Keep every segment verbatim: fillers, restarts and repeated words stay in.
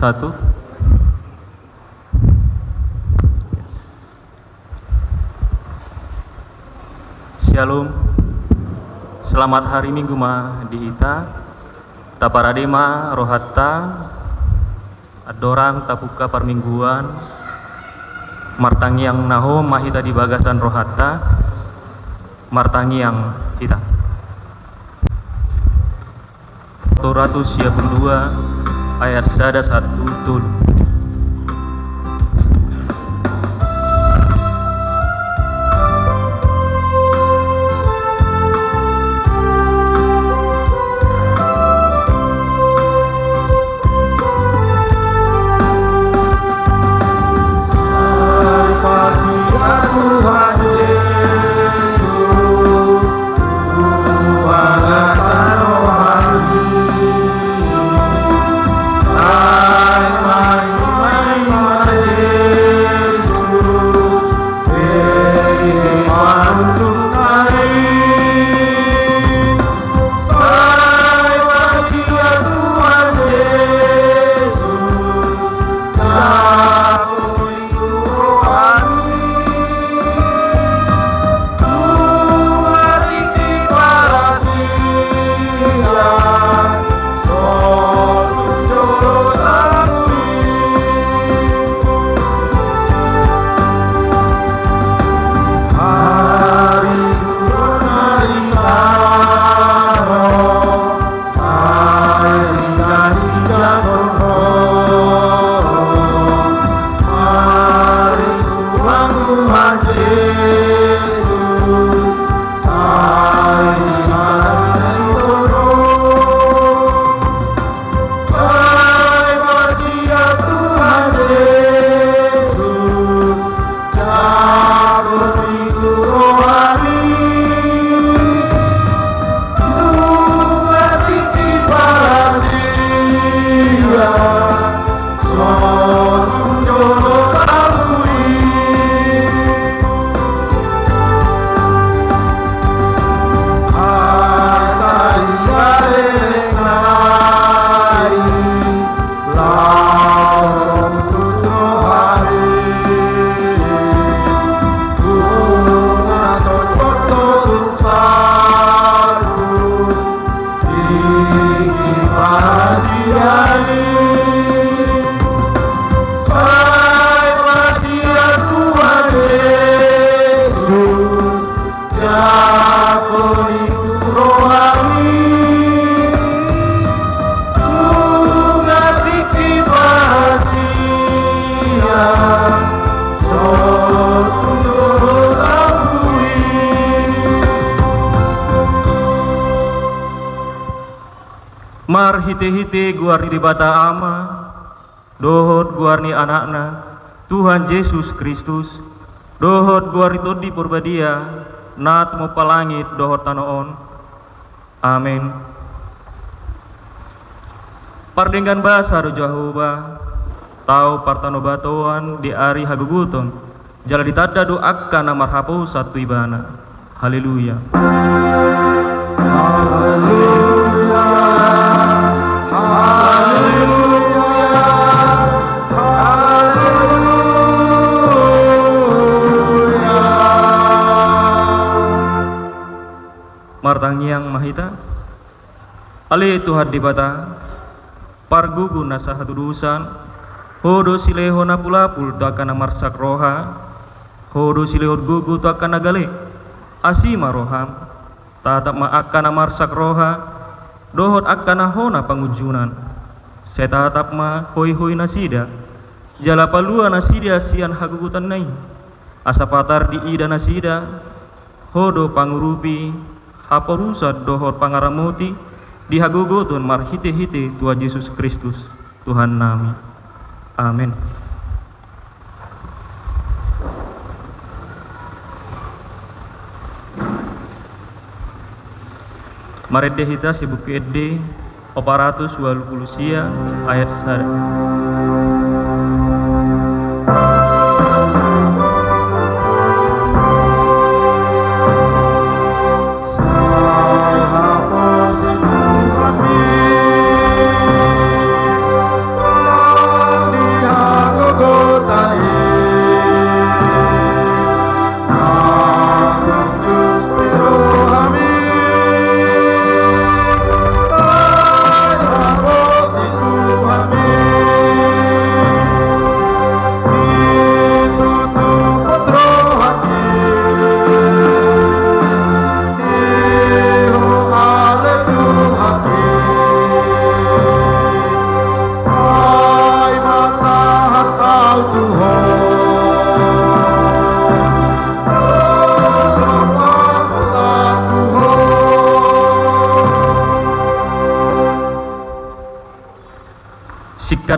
Satu. Syalom. Selamat hari Minggu ma di hita. Taparade ma rohanta, andorang tabuka parmingguan. Martangiang na hom ma hita di bagasan rohanta. Martangiang hita. Seratus sia puluh dua, ayat sada sahat tu tolu. Marhitehite goar ni Debata Ama, dohot goar ni Anakna, Tuhan Jesus Kristus, dohot goar ni Tondi Porbadia, na tumompa langit dohot tano on. Amen. Pardenggan basa do Jahowa, tao partanobatoan di ari hagogoton, jala ditanda do angka na marhaposan tu Ibana. Haleluya. Haleluya. Haleluya. Haleluya. Martangiang ma hita. Ale Tuhan Debata, Pargogo na sahatudosan, Ho do silehon na pulapul tu angka na marsak roha, Ho do silehon gogo tu angka na gale. Asi ma roham, tatap ma angka na marsak roha, dohot angka na hona pangunjunan. Sai tatap ma hoihoi nasida, jala palua nasida sian hagogotanna i. Asa patar diida nasida, Ho do pangurupi haporusan dohot pangaramoti di hagogoton marhitehite Tuhan Jesus Kristus, Tuhannami. Amen. Marende hita sian Buku Ende opat ratus ualu pulu sia, ayat sada.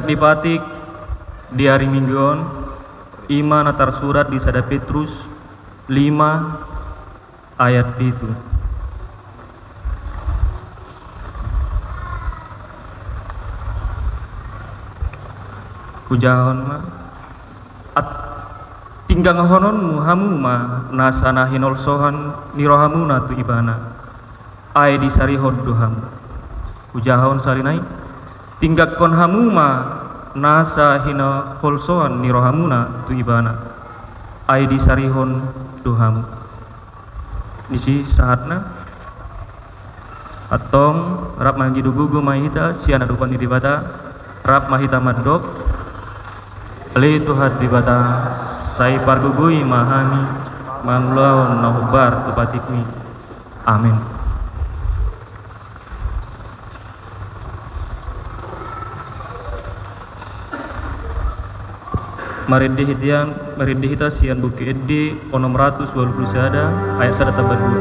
Dipatik di ari Minggu on, i ma na tarsurat di sada Petrus lima ayat pitu. Hujahahon ma. At-, tingganghononmu hamu ma nasa na hinolsohon ni rohamuna tu Ibana, ai disarihon do hamu. Hujahahon sahali nai. Tingganghon hamu ma nasa hinolsohon ni rohamuna tu Ibana, ai disarihon do hamu. Disi sahatna. Antong, rap manggido gogo ma hita sian adopan ni Debata, rap ma hita mandok: Ale Tuhan Debata, sai pargogoi ma hami mangulahon na hombar tu patikmi. Amen. Marende hita, marende hita sian Buku Ende onom ratus ualu pulu sada, ayat sada tamba dua.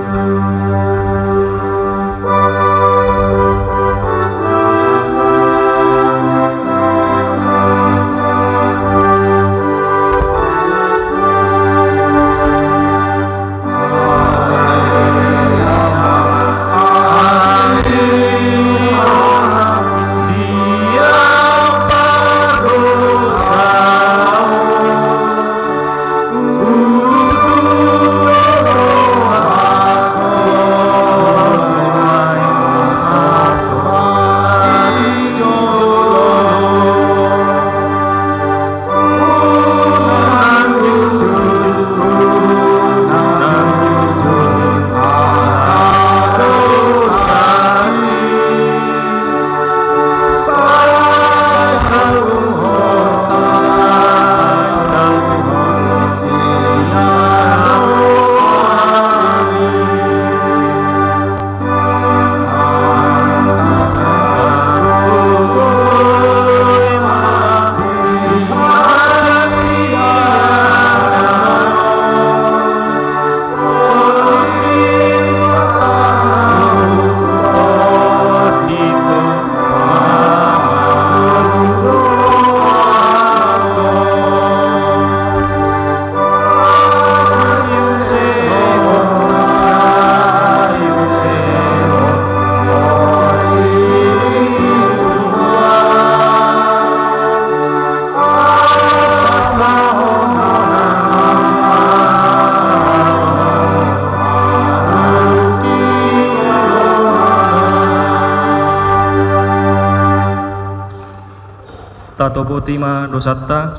Tatopoti ma dosanta.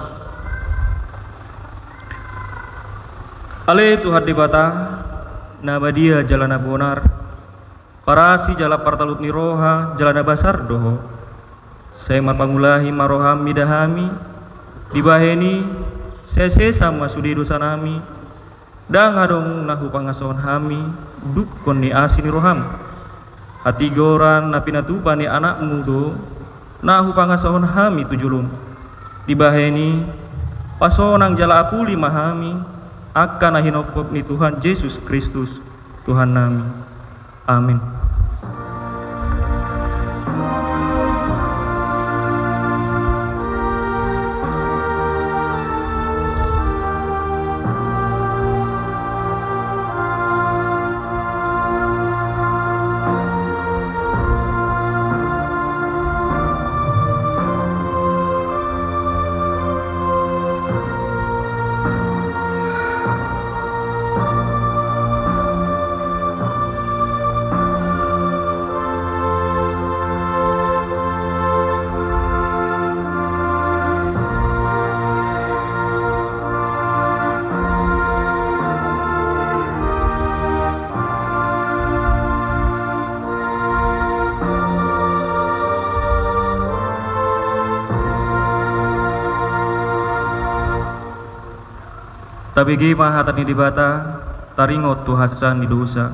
Ale Tuhan Debata, na badia jala na bonar, parasi jala partalup ni roha jala na basar do Ho. Sai marpangulahi ma roham mida hami, dibahen i sai sesa ma sude dosanami, ndang adong na hupangasahon hami, dukkon ni asi ni roham. Hatigoran na pinatupa ni anakmu do na hupangasahon hami tu jolom. Dibahen i, pasonang jala apuli ma hami, angka na hinophop ni Tuhan Jesus Kristus, Tuhannami. Amin. Tabege ma hata ni Debata, taringot tu hansa ni dosa.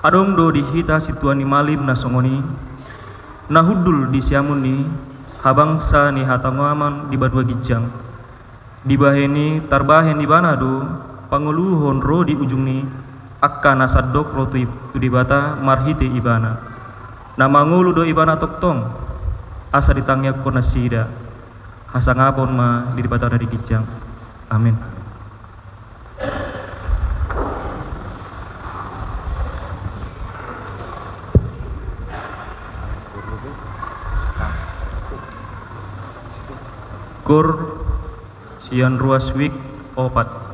Adong do di hita sintua ni malim na songon i, na hundul di siamun ni habangsa ni hatongamon di banua ginjang. Dibahen i tarbahen ibana do pangoluhon ro di ujung ni angka na sandok ro tu, tu Debata marhite ibana. Na mangolu do ibana tongtong, asa ditangiangkon nasida. Hasangapon ma di Debata na di ginjang. Amin. Koor sian ruas wijk opat.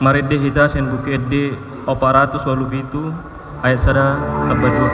Marende hita sian Buku Ende opat ratus ualu pitu, ayat sada tamba dua.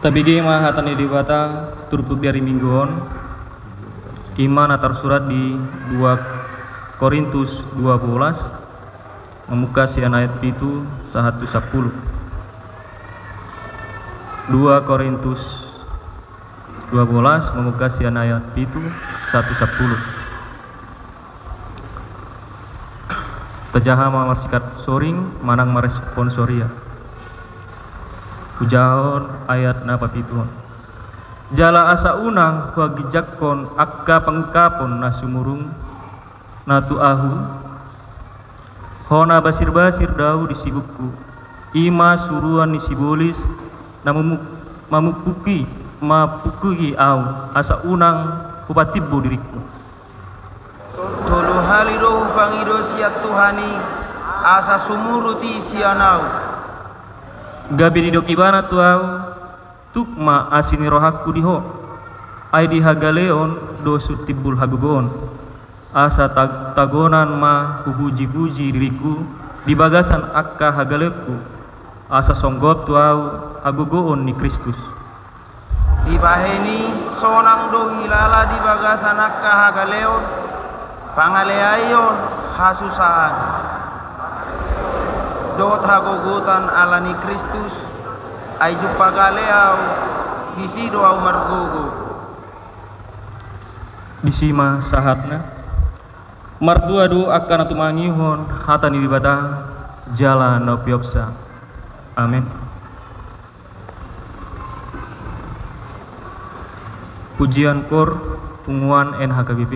Tabege ma hata ni Debata turpuk di ari Minggu on, i ma na tarsurat di dua Korintus dua bolas, mamungka sian ayat pitu sahat tu sampulu. Dua Korintus dua bolas, mamungka sian ayat pitu sahat tu sampulu. Tajaha ma marsikat soring manang maresponsor ia. Hujahahon ayat na papituhon. Jala asa unang huhaginjangkon angka pangungkapon na sumurung na tu ahu, hona basirbasir do ahu di sibukku, i ma suruan ni sibolis na mamu-, mamungkuhi, mamungkuhi ahu, asa unang hupatimbo diringku. Tolu hali do hupangido sian Tuhan i, asa sumurut i sian ahu. Gabe didok ibana tu ahu, tuk ma asi ni rohangku di ho, ai di hagaleon do sun timbul hagogoon. Asa tag-, tagonan ma hupujipuji diringku di bagasan angka hagaleonku, asa songgop tu ahu hagogoon ni Kristus. Dibahen i, sonang do huhilala di bagasan angka hagaleon, pangaleaion, hasusaan, dohot hagogotan ala ni Kristus, ai jumpang gale ahu, disi do ahu margogo. Disi ma sahatna. Martua do angka na tumangihon hata ni Debata jala na umpeopsa. Amen. Pujian Koor Punguan N H K B P.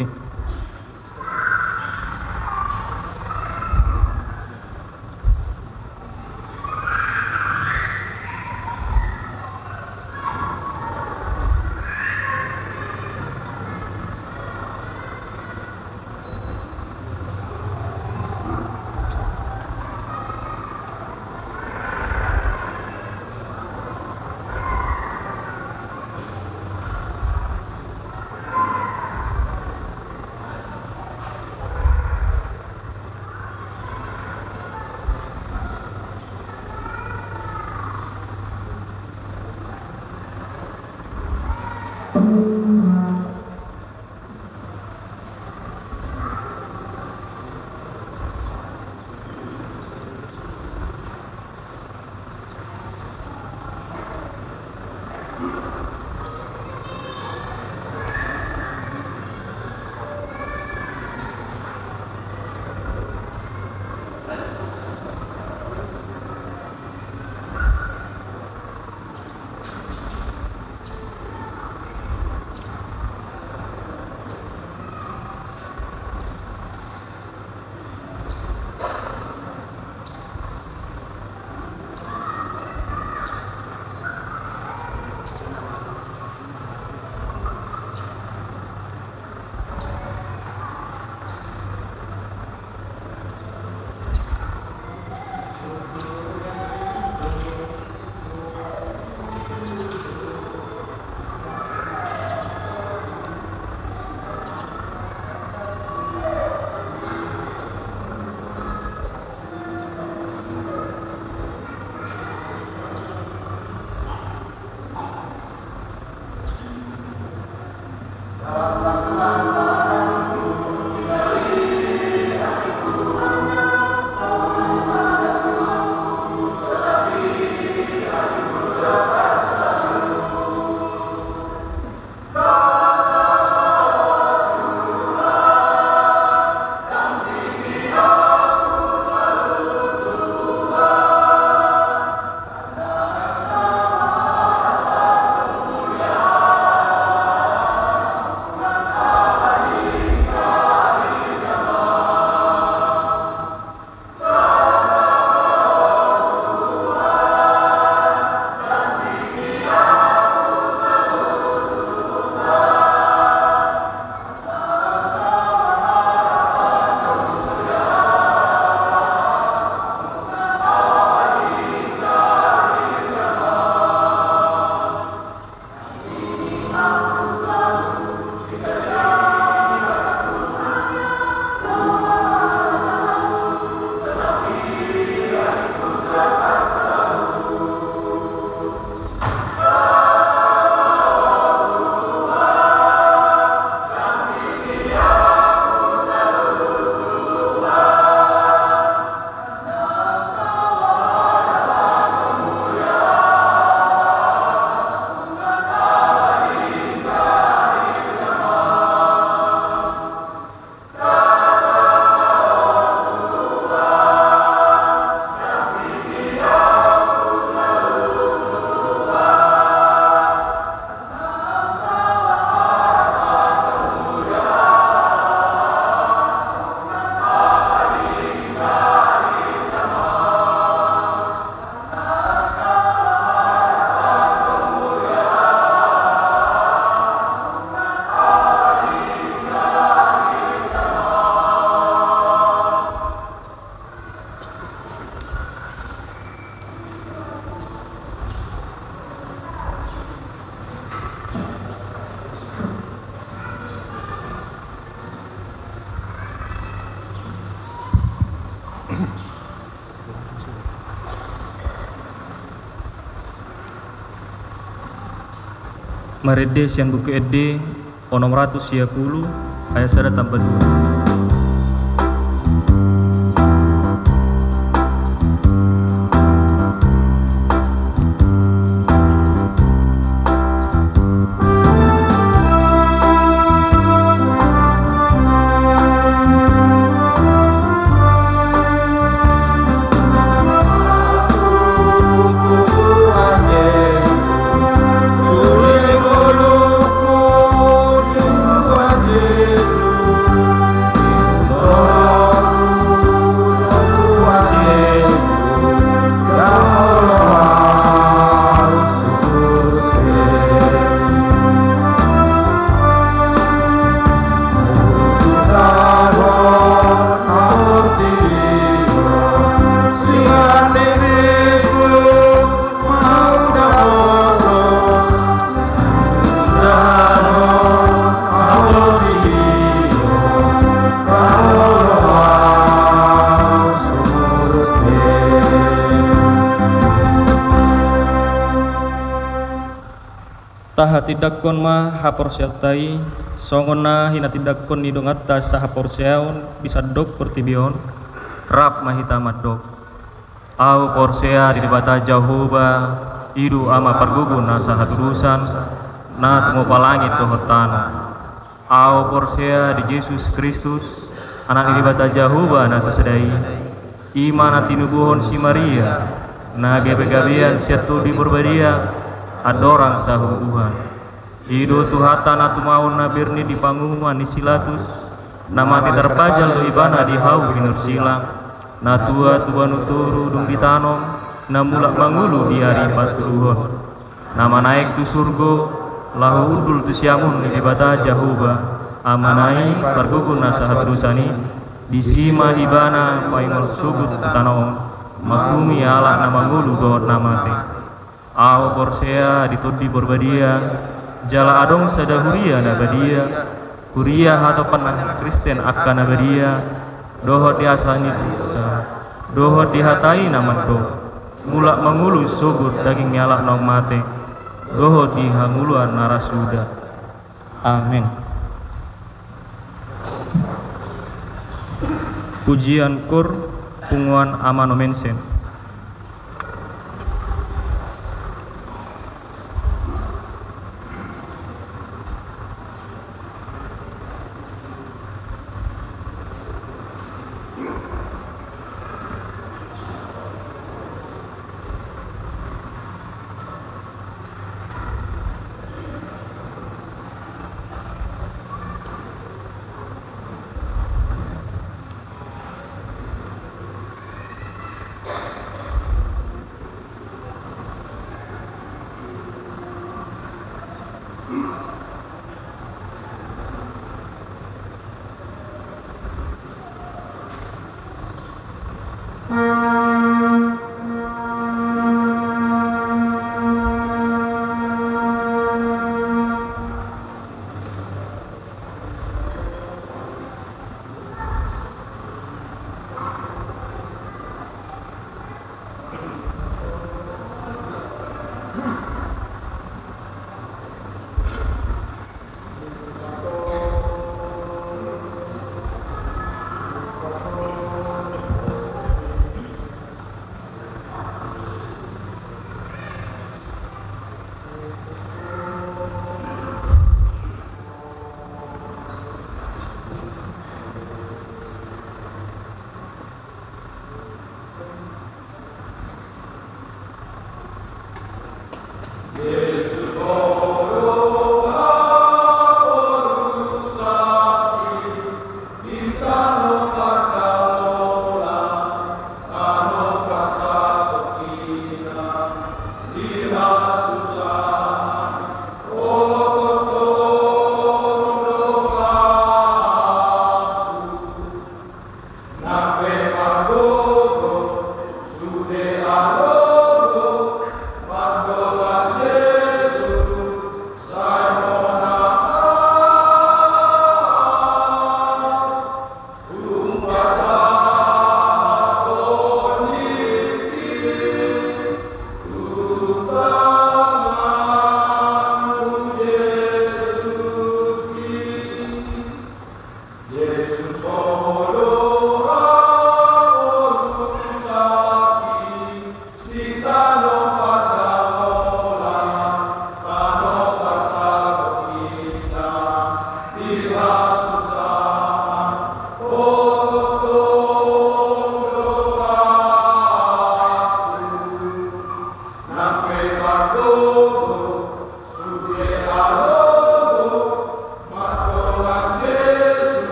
Marende sian Buku Ende onom ratus sia pulu, ayat sada tamba dua. Tahatindangkon ma haporseaonta i, songon na hinatindangkon ni donganta sahaporseaon di sandok portibi on, rap ma hita mandok. Ahu porsea di Debata Jahowa, i do Ama pargogo na sahatudosan, na tumopa langit dohot tano. Ahu porsea di Jesus Kristus, Anak ni Debata Jahowa na sasada i, i ma na tinubuhon si Maria, na gabegabean sian Tondi Parbadia, andorang saurduhan. I do Tuhanta na tumaon na bernit di panguhuman ni si Pilatus, na mate tarpajal do Ibana di hau binursila, na tua tu banua toru dung ditanom, na mulak mangolu di ari patoluhon, na manaek tu surgo, laho hundul tu siamun ni Debata Jahowa, Amana i pargogo na sahatudosan i, disi ma Ibana paingot sogot tu tano on, manguhumi halak na mangolu dohot na mate. Ahu porsea di Tondi Parbadia, jala adong sada huria na badia, huria hatopan ni Kristen angka na badia, dohot di asa ni dosa, dohot di hata i na mandok, mulak mangolu sogot daging ni halak naung mate, dohot di hangoluan na ra suda. Amen. Pujian Koor, Punguan Amano Mensen.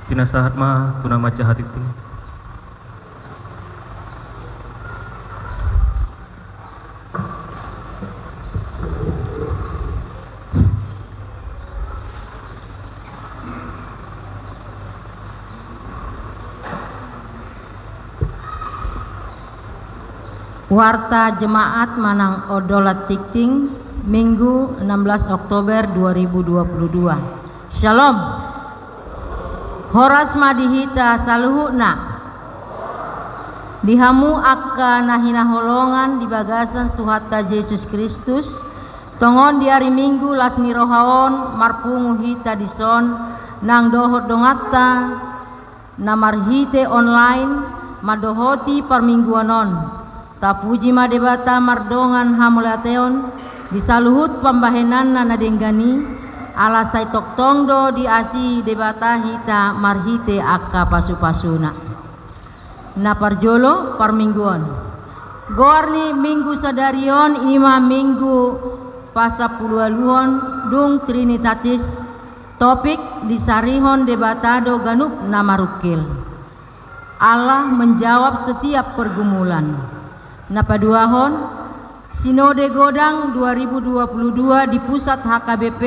Pinasahat ma tu na manjaha tingting. Warta Jemaat manang Odolan Tingting, Minggu enam belas Oktober dua ribu dua puluh dua. Syalom. Horas ma di hita saluhutna. Di hamu angka na hinaholongan di bagasan Tuhanta Jesus Kristus, tongon di ari Minggu las ni roha on marpungu hita dison nang dohot donganta na marhite online mandohoti parmingguon on. Tapuji ma Debata mardongan hamauliateon di saluhut pambahenanna na denggan i, ala sai tongtong do diasihi Debata hita marhite angka pasupasuna. Na parjolo, parmingguon. Goar ni Minggu sadari on i ma Minggu Pasampuluualuhon dung Trinitatis. Topik: Disarihon Debata do ganup na marungkil. Allah menjawab setiap pergumulan. Na paduahon, Sinode Godang dua ribu dua puluh dua di Pusat H K B P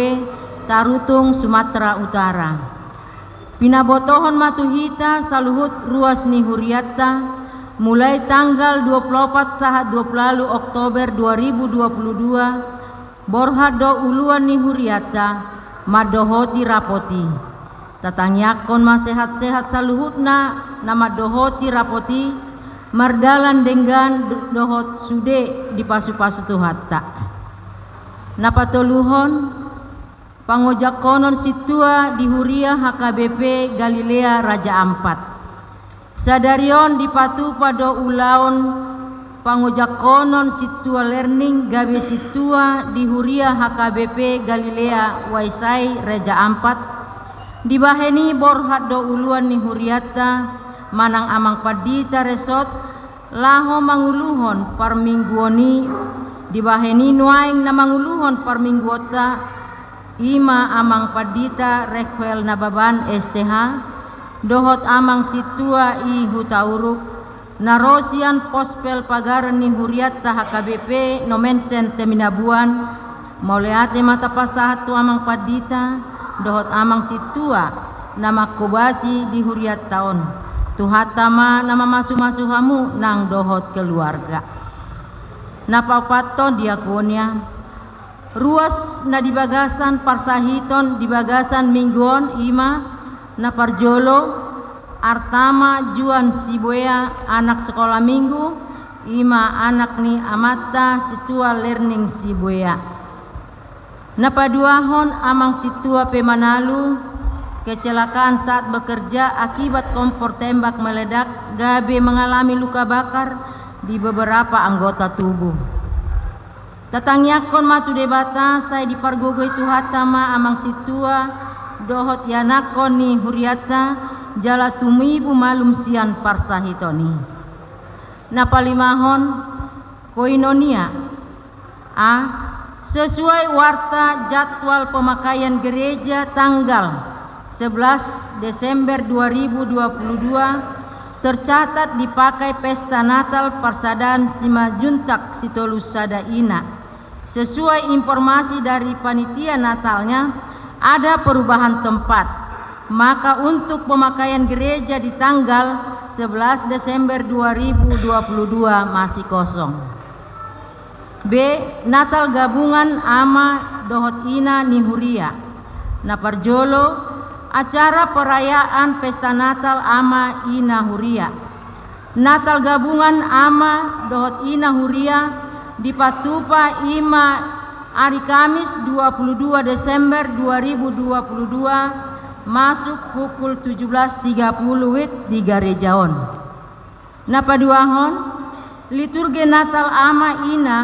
Tarutung, Sumatera Utara. Pinabotohon ma tu hita saluhut ruas ni hurianta, mulai tanggal dua puluh opat sahat dua puluh ualu Oktober dua ribu dua puluh dua, borhat do uluan ni hurianta mandohoti rapot i. Tatangiangkon ma sehat-sehat saluhutna na mandohoti rapot i, mardalan denggan do-, dohot sude dipasupasu Tuhanta. Na patoluhon, pangojakkonon sintua di huria H K B P Galilea Raja Ampat. Sadari on dipatupa do ulaon pangojakkonon sintua learning gabe sintua di huria H K B P Galilea Waisai Raja Ampat. Dibahen i borhat do uluan ni hurianta manang amang pandita resort laho manguluhon parmingguon i. Dibahen i nuaeng na manguluhon parmingguonta i ma amang pandita Rekuel Nababan S T H, dohot amang sintua i Hutauruk, na ro sian pospel pagaran ni hurianta H K B P Nomensen Teminabuan. Mauliate ma tapasahat tu amang pandita dohot amang sintua na mangkobasi di hurianta on. Tuhanta ma na mamasumasu hamu nang dohot keluarga. Na paopathon, diakonia. Ruas na di bagasan parsahiton di bagasan minggu on i ma: na parjolo, artama Juan Sibuea, anak sekolah minggu, i ma anak ni amanta sintua learning Sibuea. Na paduahon, amang sintua P Manalu, kecelakaan saat bekerja akibat kompor tembak meledak, gabe mengalami luka bakar di beberapa anggota tubuh. Tatangiangkon ma tu Debata sai dipargogoi Tuhanta ma amang sintua dohot ianakhon ni hurianta, jala tumibu malum sian parsahiton i. Na palimahon, koinonia. A. Sesuai warta jadwal pemakaian gereja tanggal sebelas Desember dua ribu dua puluh dua, tercatat dipakai pesta Natal Parsadaan Simanjuntak Sitolu Sada Ina. Sesuai informasi dari panitia Natalnya, ada perubahan tempat. Maka untuk pemakaian gereja di tanggal sebelas Desember dua ribu dua puluh dua masih kosong. B. Natal gabungan ama dohot ina ni huria. Na parjolo, acara perayaan pesta Natal ama ina huria. Natal gabungan ama dohot ina huria dipatupa i ma Ari Kamis, dua puluh dua Desember dua ribu dua puluh dua, masuk pukul tujuh belas tiga puluh WIB di gareja on. Na paduahon, liturgi Natal Ama Ina,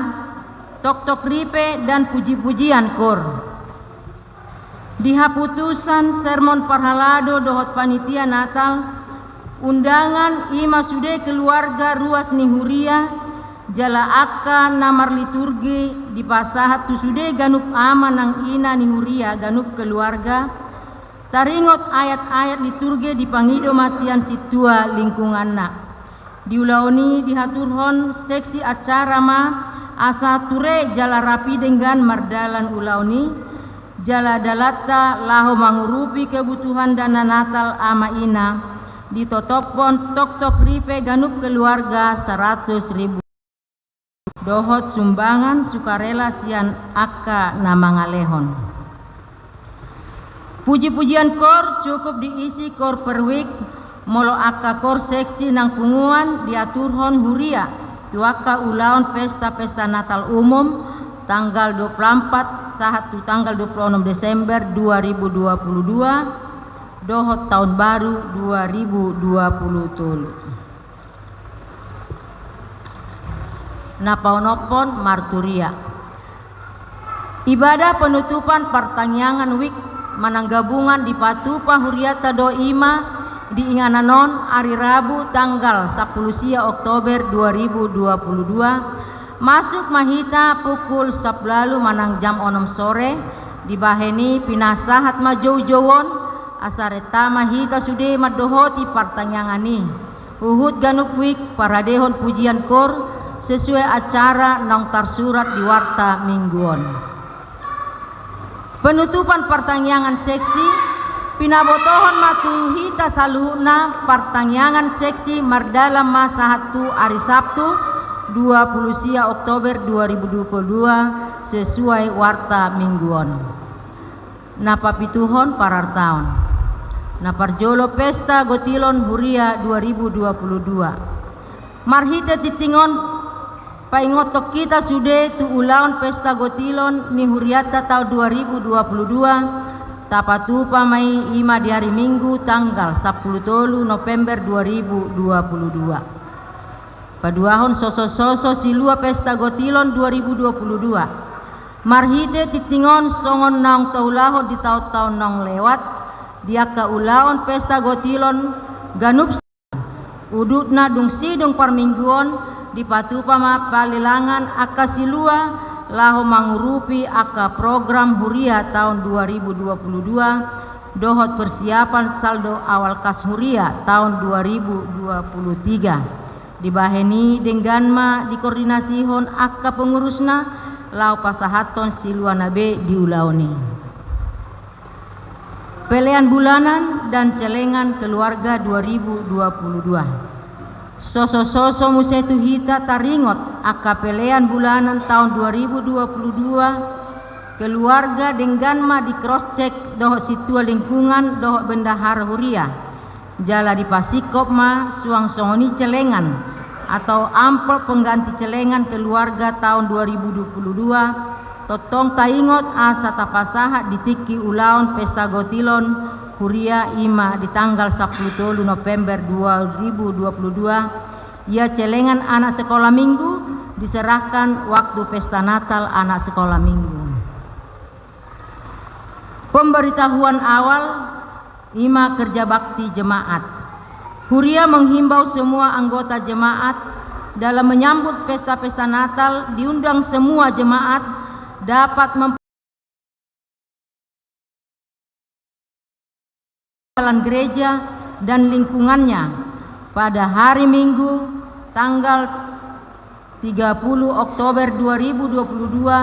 toktok ripe dan puji-pujian koor. Di haputusan sermon parhalado dohot panitia Natal, undangan i ma sude keluarga ruas ni huria, jala angka na marliturgi dipasahat tu sude ganup ama nang ina ni huria ganup keluarga, taringot ayat-ayat liturgi dipangido ma sian sintua lingkunganna. Di ulaon i dihaturhon seksi acara ma asa ture jala rapi denggan mardalan ulaon i, jala dalanta laho mangurupi kebutuhan dana Natal ama ina, ditotophon toktok ripe ganup keluarga saratus ribu. Dohot sumbangan sukarela sian angka na mangalehon. Puji-pujian koor cukup diisi koor per WIB, molo angka koor seksi nang punguan diaturhon huria tu angka ulaon pesta-pesta Natal umum tanggal dua puluh empat sahat tu tanggal dua puluh enam Desember dua ribu dua puluh dua dohot taon baru dua ribu dua puluh tolu. Na paonomhon marturia. Ibadah penutupan partangiangan WIB manang gabungan dipatupa hurianta do i ma di inganan on ari Rabu tanggal sampulu sia Oktober dua ribu dua puluh dua, masuk ma hita pukul sampulu ualu manang jam onom sore, dibahen i pinasahat ma joujou on, asa renta ma hita sude mandohoti partangiangan i. Huhut ganup WIB paradehon pujian koor sesuai acara naung tarsurat di warta minggu on. Penutupan partangiangan seksi, pinabotohon ma tu hita saluhutna partangiangan seksi mardalan ma sahat tu ari Sabtu, dua puluh sia Oktober dua ribu dua puluh dua, sesuai warta minggu on. Na papituhon parartaon. Na parjolo pesta gotilon huria dua ribu dua puluh dua. Marhite tingting on paingothon hita sude tu ulaon pesta gotilon ni hurianta taon dua ribu dua puluh dua, tapatupa ma i i ma di ari Minggu tanggal sampulu tolu November dua ribu dua puluh dua. Paduahon soso-soso silua pesta gotilon dua ribu dua puluh dua. Marhite tingting on songon naung taulahon di taon-taon naung lewat, di angka ulaon pesta gotilon ganup udutna dung sidung parmingguon dipatupa ma palelangan angka silua laho mangurupi angka program huria taon dua ribu dua puluh dua dohot persiapan saldo awal kas huria taon dua ribu dua puluh tiga. Dibahen i denggan ma dikoordinasihon angka pengurusna laho pasahathon siluana be di ulaon i. Pelean bulanan dan celengan keluarga dua ribu dua puluh dua. Soso-soso muse tu hita taringot angka pelean bulanan taon dua ribu dua puluh dua, keluarga denggan ma di cross check dohot sintua lingkungan dohot bendahara huria. Jala dipasingkop ma suang songon i celengan atau amplop pengganti celengan keluarga taon dua ribu dua puluh dua, tongtong taingot asa tapasahat di tingki ulaon pesta gotilon huria i ma di tanggal sampulu tolu November dua ribu dua puluh dua, ia celengan anak sekolah minggu diserahkan waktu pesta Natal anak sekolah minggu. Pemberitahuan awal, i ma kerja bakti jemaat. Huria menghimbau semua anggota jemaat dalam menyambut pesta-pesta Natal, diundang semua jemaat dapat mem- jalan gereja dan lingkungannya pada hari Minggu tanggal tiga puluh Oktober dua ribu dua puluh dua,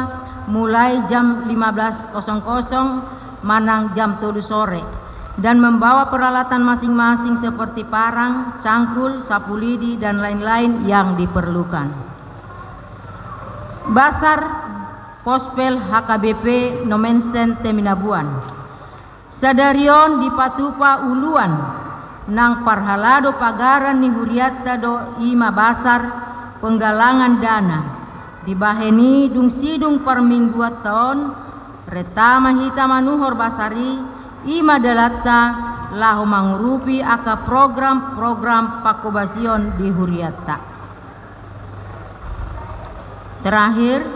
mulai jam lima belas kosong kosong manang jam tolu sore, dan membawa peralatan masing-masing seperti parang, cangkul, sapu lidi, dan lain-lain yang diperlukan. Basar Pospel H K B P Nommensen Teminabuan. Sadari on dipatupa uluan nang parhalado pagaran ni hurianta do, i ma basar penggalangan dana. Dibahen i dung sidung parmingguanta on, renta ma hita manuhor basari, i ma dalanta laho mangurupi angka program-program pangkobasion di hurianta. Terakhir,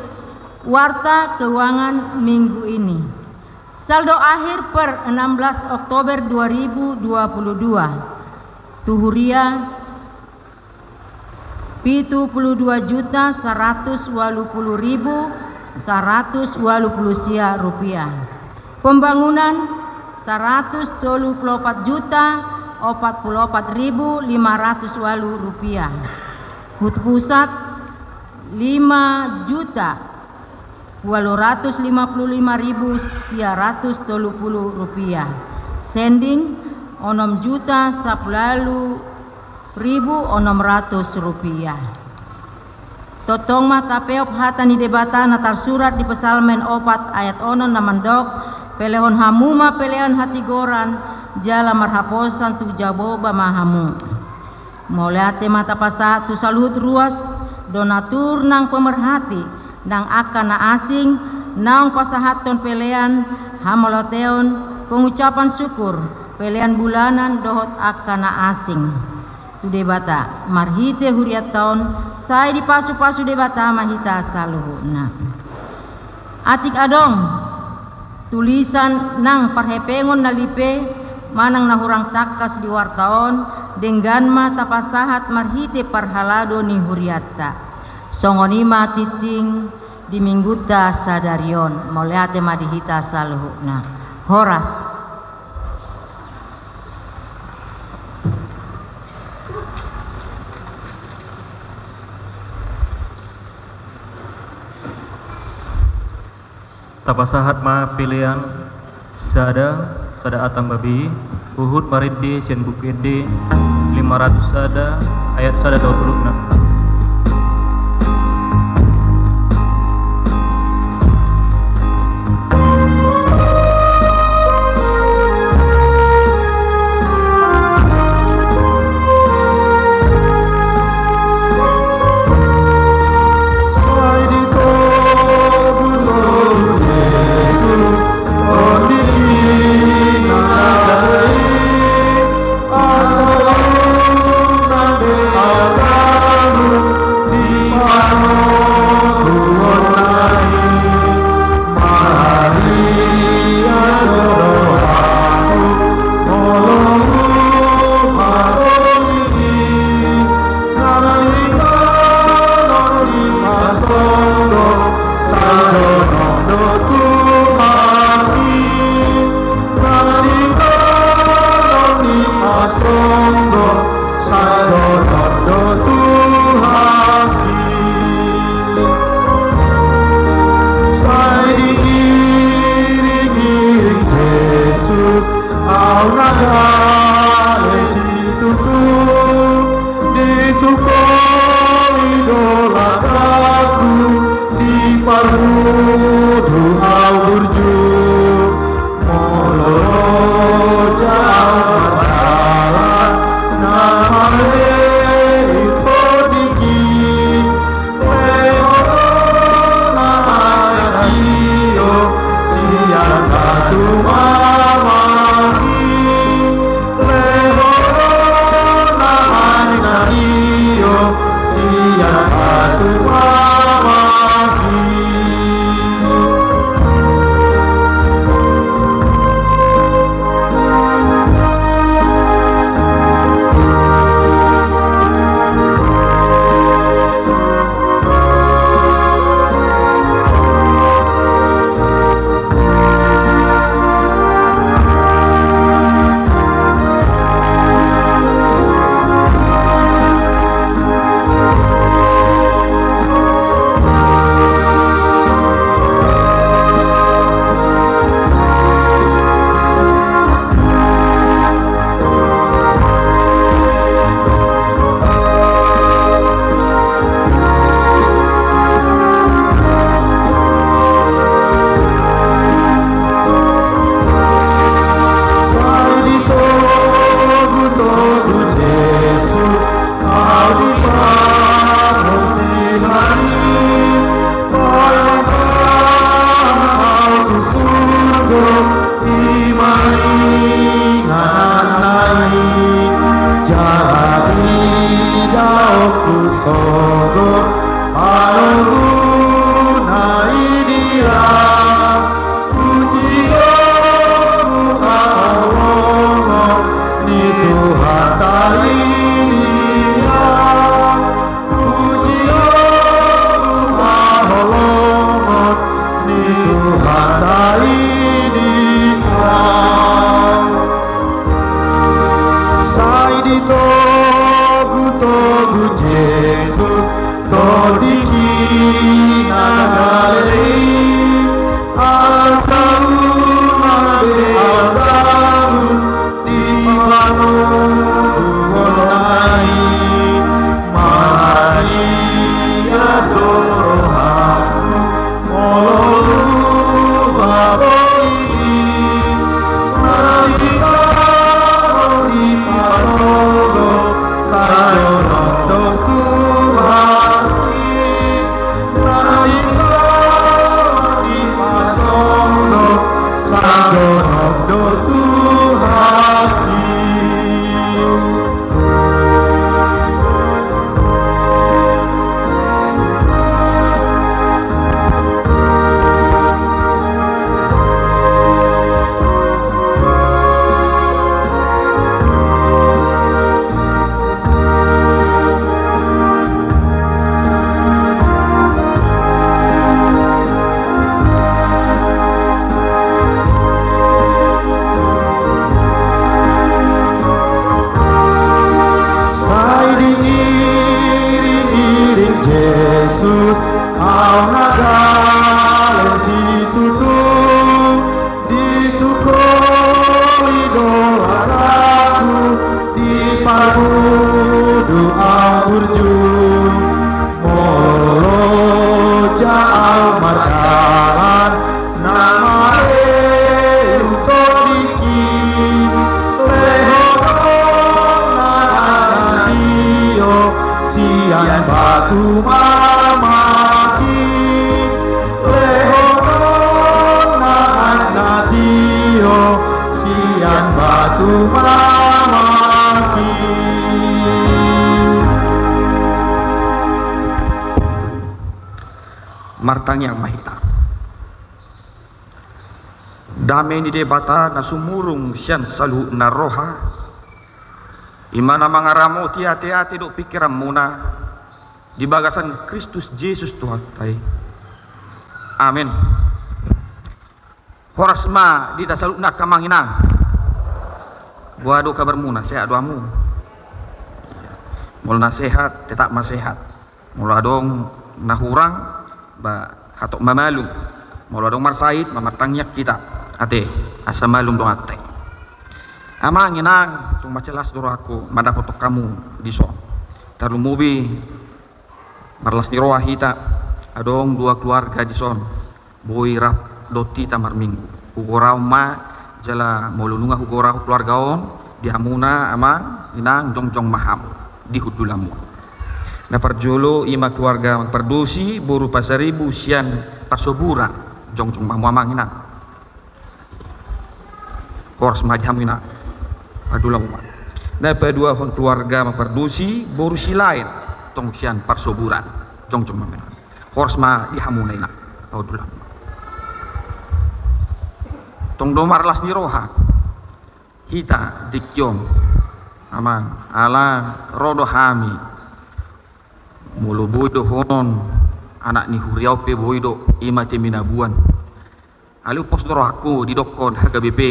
warta keuangan minggu ini. Saldo akhir per enam belas Oktober dua ribu dua puluh dua, tu huria, pitu pulu dua juta saratus ualu pulu ribu saratus ualu pulu sia rupiah. Pembangunan, saratus tolu pulu opat juta opat pulu opat ribu lima ratus ualu rupiah. Huta pusat, lima juta ualu ratus lima pulu lima ribu sia ratus tolu pulu rupiah. Sending, onom juta sampulu ualu ribu onom ratus rupiah. Tongtong ma tapeop hata ni Debata na tarsurat di Psalmen opat ayat onom na mandok: Pelehon hamu ma pelean hatigoran, jala marhaposan tu Jahowa ma hamu. Mauliate ma tapasahat tu saluhut ruas, donatur nang pemerhati, nang angka na asing, naung pasahathon pelean hamauliateon, pengucapan syukur, pelean bulanan dohot angka na asing tu Debata marhite hurianta on. Sai dipasupasu Debata ma hita saluhutna. Atik adong tulisan nang parhepengon na lipe manang na hurang tangkas di warta on, denggan ma tapasahat marhite parhalado ni hurianta. Songon i ma tingting di minggunta sadari on. Mauliate ma di hita saluhutna. Horas. Tapasahat ma pelean sada, sada atang babi, huhut marende sian Buku Ende lima ratus sada ayat sada dohot toluna. Sai diiring-iring Jesus, au na gale situtu. Ditukoli do langkangku, diparmudu au burju. Molo loja au mardalan, na male ingkon diki. Lehon ma anak i sian hatumamaki. Lehon ma anak i sian hatumamaki. sian batu mamaki. Martangiang ma hita. Dame ni Debata na sumurung sian saluhutna roha, i ma na mangaramoti ateate dohot pingkiranmuna di bagasan Kristus Jesus Tuhanta i. Amen. Horas ma di hita saluhutna angka amang inang. Boha do kabarmuna, sehat do hamu? Molo na sehat, tetap ma sehat. Molo adong na hurang, ba hatop mamalum. Molo adong marsahit, ba martangiang hita. Ate, asa malum donganta i. Amang inang, tung mansai las do rohangku mandapothon hamu dison. Tarlumobi marlas ni roha hita, adong dua keluarga dison boi rap dohot hita marminggu. Hugorahon ma, jala molo nunga hugorahon keluarga on, di hamuna amang inang, jongjong ma hamu di hundulanmuna. Na parjolo i ma keluarga Amang Pardosi boru Pasaribu sian Pasoburan, jongjong ma hamu amang inang. Horas ma di hamu inang. Aduh, lamu ma. Na paduahon keluarga Amang Pardosi boru Silaen, tong sian Pasoburan, jongjong ma hamu inang. Horas ma di hamuna inang. Aduh, lamu ma. Tong do marlas ni roha hita di tingki on amang, ala ro do hami. Molo boi dohonon anak ni huria on pe boi do, i ma Teminabuan. Alai umpos do rohangku didokkon H K B P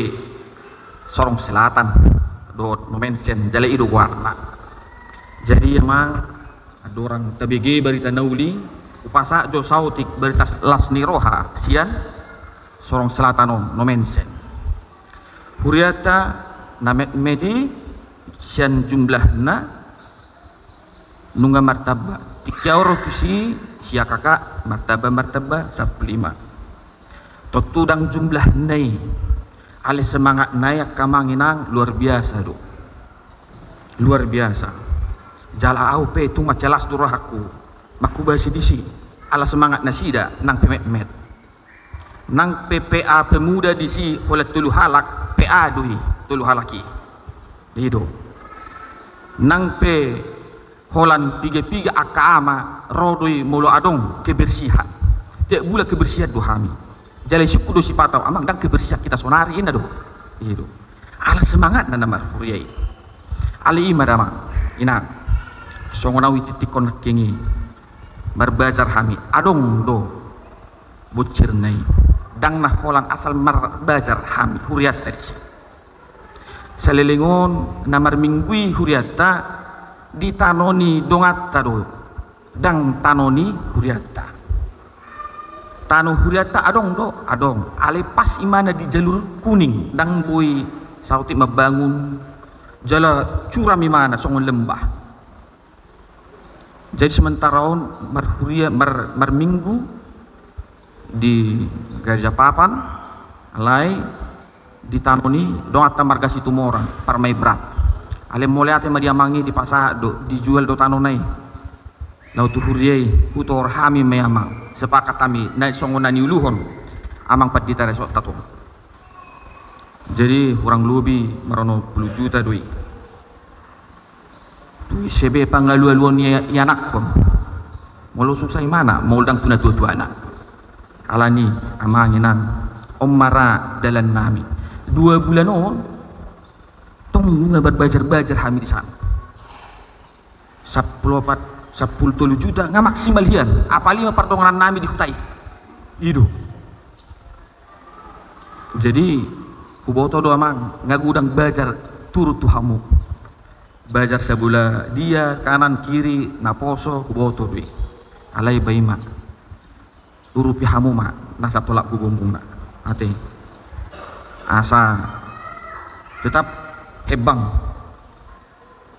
Sorong Selatan dohot Nomensen, jala i do goarna. Jadi amang, andorang tabege barita na uli, hupasahat jo saotik barita las ni roha sian Sorong Selatan on, Nomensen. Hurianta na metmet i sian jumlahna nunga martamba. Tingki au ro tusi, sia kakak, martamba, martamba, sampulu lima. Tontu ndang jumlahna i, alai semangatna i angka amang inang luar biasa do. Luar biasa. Jala au pe tung mansai las do rohangku manghobasi disi, ala semangat nasida nang pe metmet. Nang pe P A pemuda disi holan tolu halak, P A do i tolu halak i. I do. Nang pe holan piga-piga angka ama, ro do i molo adong kebersihan. Tiap bulan kebersihan do hami. Jala isungkun do sipata, amang, ndang kebersihan hita sonari, inna do. I do. Ala semangatna na marhuria i. Alai i ma da amang inang, songon au i titik on nangkin i, marbajar hami, adong do bonsirna i. Ndang na holan asal marbajar hami hurianta disi. Saleleng on na marminggu i hurianta di tano ni donganta do, ndang tano ni hurianta. Tano hurianta adong do, adong. Alai pas i ma na di jalur kuning, ndang boi saotik mambangun, jala curam i ma na songon lembah. Jadi sementara on marhuria, mar-, marminggu di Gereja Papan, alai di tano ni donganta marga Situmorang, Parmaibrat. Alai mauliate ma di amang i, dipasahat do, dijual do tanona i. Laho tu huria i, hutohor hami ma i amang, sepakat hami, na songon na niuluhon Amang Pandita Resort tatu. Jadi hurang lobi mar onom pulu juta do i. Tu ise be pangalualuan i, ianakhon. Molo susa imana, molo ndang tu natua-tuana. Alani, amang inang, on ma ra dalannami. Dua bulan on, tong nunga marbajar-bajar hami di sana. Sampulu opat, sampulu tolu juta, nga maksimal hian. Apalagi ma pardonganannami di huta i. I do. Jadi, huboto do amang, nga godang bajar turun tu hamu. Bajar sabola dia, kanan, kiri, naposo, huboto do i. Alai ba i ma. Urupi hamu ma, nasa tolap gogomuna. Ate. Asa. Tetap hembang.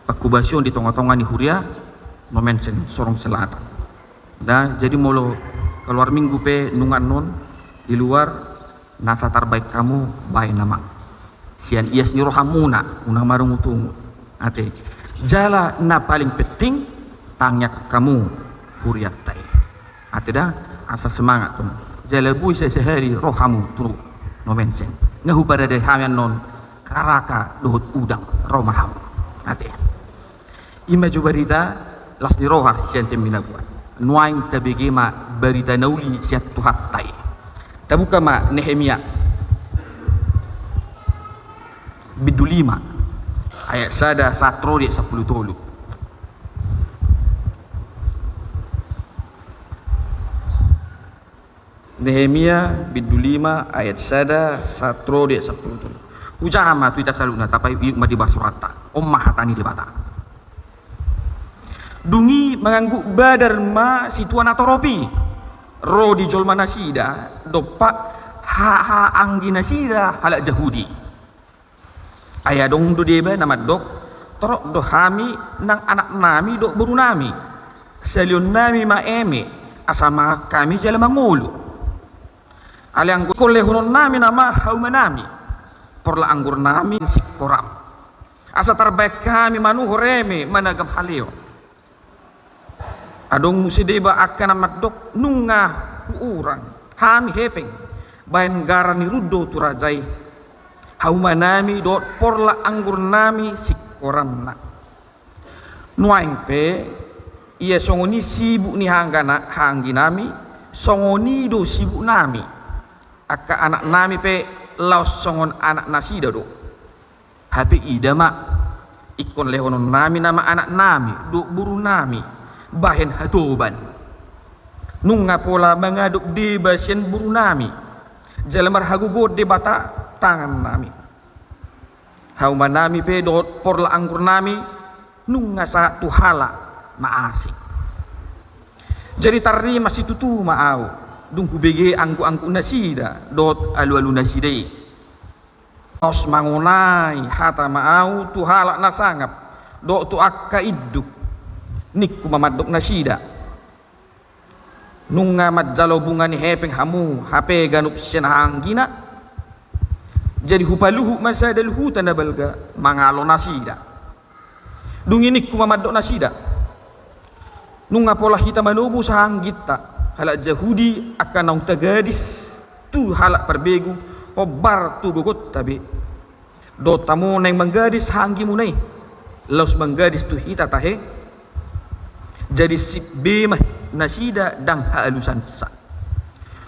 Panghobasion di tonga-tonga ni huria, Nomensen, Sorong Selatan. Da, jadi molo kaluar minggu pe nunga annon di luar, nasa tarbaen hamu, baen amang. Sian ias ni rohamuna, unang marungut-ungut. Ate. Jala na paling penting, tangiang hamu hurianta i. Ate da, asa semangat tu. Jala boi sahali ro hamu tu Nomensen. Nga huparade hami annon karaka dohot udang, ro ma hamu. Ate. I ma jo barita las ni roha sian Temminabua. Nuaeng tabege ma barita na uli sian Tuhanta i. Tabuka ma Nehemia bindu lima ayat sada sahat ro di ayat sampulu tolu. Nehemia bindu lima ayat sada sahat ro di ayat sampulu tolu. Hujaha ma tu hita saluhutna, tapaihutihut ma di bagasan rohanta. On ma hata ni Debata. Dung i mangangguk badar ma sintua na torop i ro di jolma nasida dompak haha anggi nasida halak Jahudi. Ai adong do deba na mandok, torop do hami nang anaknami dohot borunami. Salionnami ma eme, asa mangan hami jala mangolu. Alai anggo ingkon lehononnami nama haumanami, porlak anggurnami singkoram, asa tarbahen hami manuhor eme managam haleon. Adong muse deba angka na mandok, nunga huurang hami hepeng bahen garan ni rundo tu raja i, haumanami dohot porlak anggurnami singkoramna. Nuaeng pe, ia songon i sibuk ni haanggana-, haangginami, songon i do sibuknami. Angka anaknami pe laos songon anak nasida do. Hape ida ma, ingkon lehononnami nama anaknami dohot borunami bahen hatoban. Nunga pola mangadop deba sian borunami, jala marhagogoon Debata tangannami. Haumanami pe dohot porlak anggurnami nunga sahat tu halak na asing. Jadi tarrimas situtu ma ahu, dung hubege angguk-angguk nasida dohot alu-alu nasida i. Laos mangonai hata ma ahu tu halak na sangap dohot tu angka induk, ningku ma mandok nasida. Nunga manjalo bunga ni hepeng hamu, hape ganup sian haanggina. Jadi hupaluhut ma sada luhutan na balga mangalo nasida. Dung i ningku ma mandok nasida. Nunga pola hita manobus haangginta, halak Jahudi angka naung tagadis tu halak parbegu, hombar tu gogonta be. Dohot hamu naeng manggadis haanggimuna i, laos manggadis tu hita tahe. Jadi sip be ma nasida ndang haalusansa.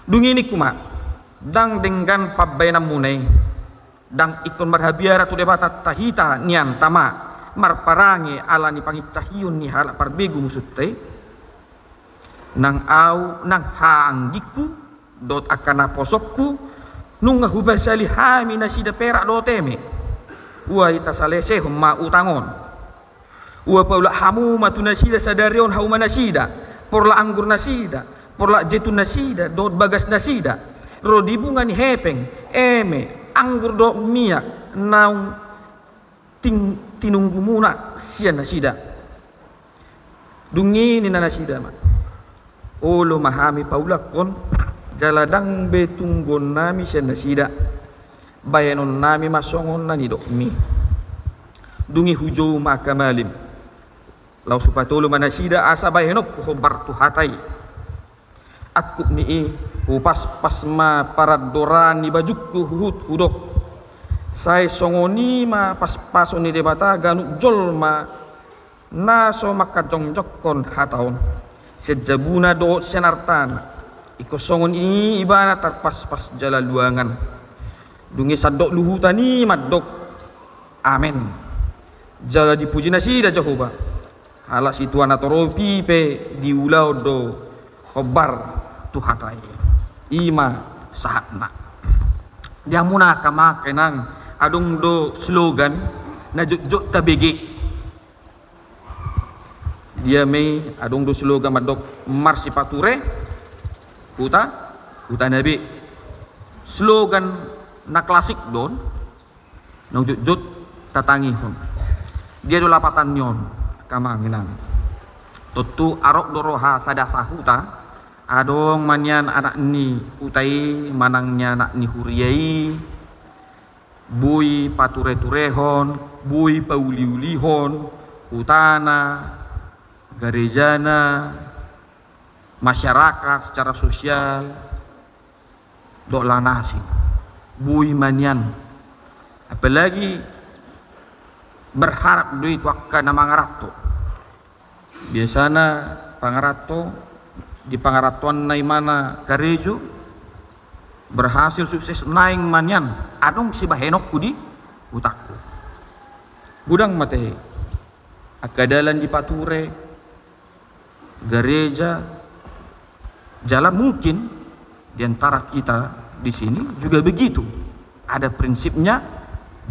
Dung i ningku ma, ndang denggan pambaenanmuna i, ndang ingkon marhabiaran tu Debata tahita nianta ma, marparange ala ni pangincahion ni halak parbegu musunta i. Nang ahu, nang haanggingku, dohot angka naposongku, nunga hupasali hami nasida perak dohot eme. Ua hita salesehon ma utang on. Ua paulak hamu ma tu nasida sadari on hauma nasida, porlak anggur nasida, porlak jetun nasida, dohot bagas nasida, ro di bunga ni hepeng, eme, anggur dohot miak, naung ting-, tinunggumuna sian nasida. Dung i ninna nasida ma, olo ma hami paulakkon, jala ndang be tungguonnami sian nasida. Bahenonnami ma songon na nidokmi. Dung i hujou ma angka malim. Laos hupatolu ma nasida asa bahenonku hombar tu hata i. Angkup ni i, hupaspas ma parandoraan ni bajungku huhut hudok. Sai songon i ma paspason ni Debata ganup jolma na so mangkajongjongkon hata on, sian jabuna dohot sian artana. Ingkon songon i ibana tarpaspas jala luangan. Dung i sandok luhutan i mandok, amen. Jala dipuji nasida Jahowa. Halak sintua na torop i pe diulahon do hombar tu hata i. I ma sahatna. Di hamuna angka amang, angka inang, adong do slogan na jotjot tabege. Dia ma i, adong do slogan mandok marsipature huta, hutana be. Slogan na klasik do on. Naung jotjot tatangihon. Dia do lapatan ni on, angka amang inang? Tontu arop do roha sada sahuta, adong ma nian anak ni huta i manang nian anak ni huria i, boi patureturehon, boi pauliulihon hutana, garejana, masyarakat secara sosial, dohot laos na asing. boi ma nian. Apalagi berharap do i tu angka na mangaranto. Biasana pangaranto, di pangarantoanna imana karejo, berhasil, sukses, naeng ma nian, adong sibahenonku di hutangku. Godang ma tahe, angka dalan dipature, gareja, jala mungkin di antara kita di sini juga begitu. Ada prinsipnya,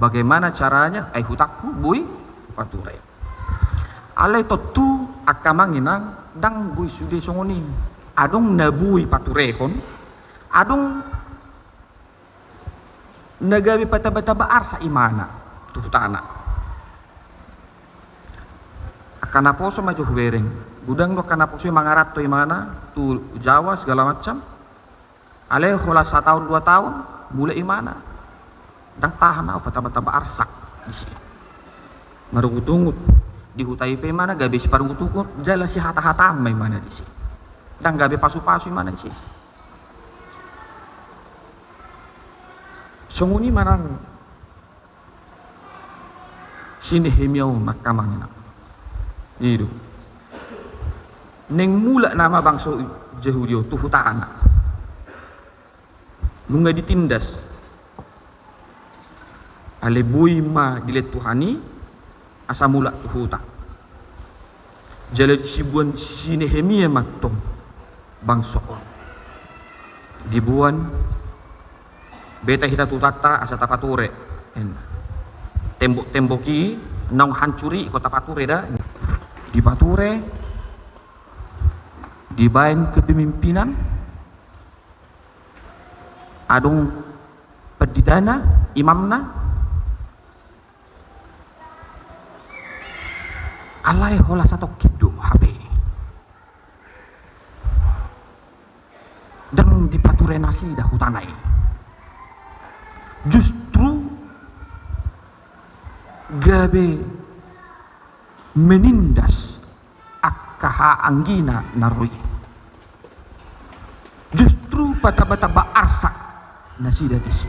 bagaimana caranya, ai hutangku boi hupature. Alai tontu angka amang inang, ndang boi sude songon i. Adong na boi paturehon, adong na gabe patamba-tamba arsak imana tu hutana. Angka naposo ma jo hubereng. Godang do angka naposo i mangaranto imana tu Jawa segala macam. Alai holan sataon dua taon, mulak imana. Ndang tahan au, patamba-tamba arsak disi. Marungut-ungut. Di huta i pe imana gabe siparungut-ungut, jala sihata-hataan ma imana disi. Ndang gabe pasu-pasu imana disi. Songon i ma nang si Nehemia on, angka amang inang. I do. Naeng mulak nama bangso Jehudi on tu hutana. Nunga ditindas. Alai boi ma dilehon Tuhan i asa mulak tu huta. Jala siboan si Nehemia ma antong bangso on. Diboan, beta hita tu hutanta asa tapature, ninna. Tembok-tembok i naung hancur i ingkon tapature da. Dipature, dibaen kepemimpinan, adong panditana, imamna. Alai holan satongkin do hape. Ndang dipature nasida hutana i. Justru gabe menindas angka haanggina na ro i. Justru patamba-tamba arsak nasida disi.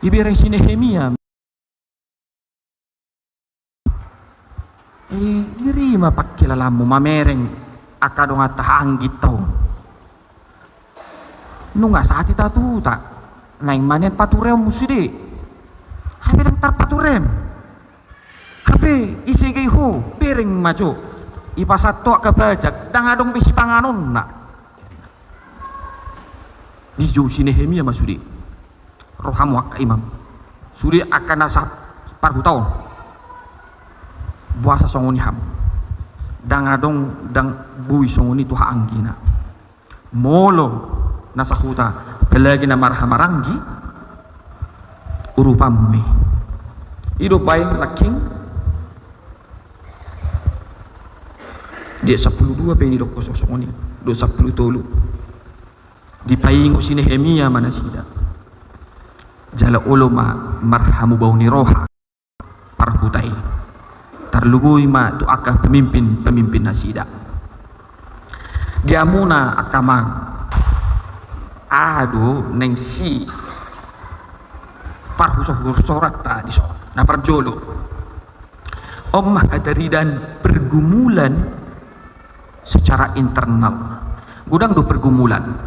Ibereng si Nehemia. Eh, ngeri ma pangkilalaanmu mamereng angka donganta haangginta on. Nunga sahat hita tu huta, naeng ma nian patureonmu sude. Hape ndang tarpaturem. Hape isegei ho, bereng ma jo. Ipasahat ho angka bajak, ndang adong be sipanganonna. Dijou si Nehemia ma sude. Rohamu angka imam. Sude angka na saparhuta on. Boasa songon i hamu. Ndang adong, ndang boi songon i tu haanggina. Molo na sahuta, apalagi na marhahamaranggi, urupanmu i. I do baen nangkin. Di ayat sampulu dua pe didok songon i, dohot sampulu tolu. Dipaingot si Nehemia ma nasida. Jala olo ma marhamubaon ni roha parhuta i. Tarlumobi ma tu angka pemimpin-pemimpin nasida. Di hamuna angka amang, aha do naeng siparhusorhusoranta dison? Na parjolo, on ma hataridaan pergumulan secara internal. Godang do pergumulan.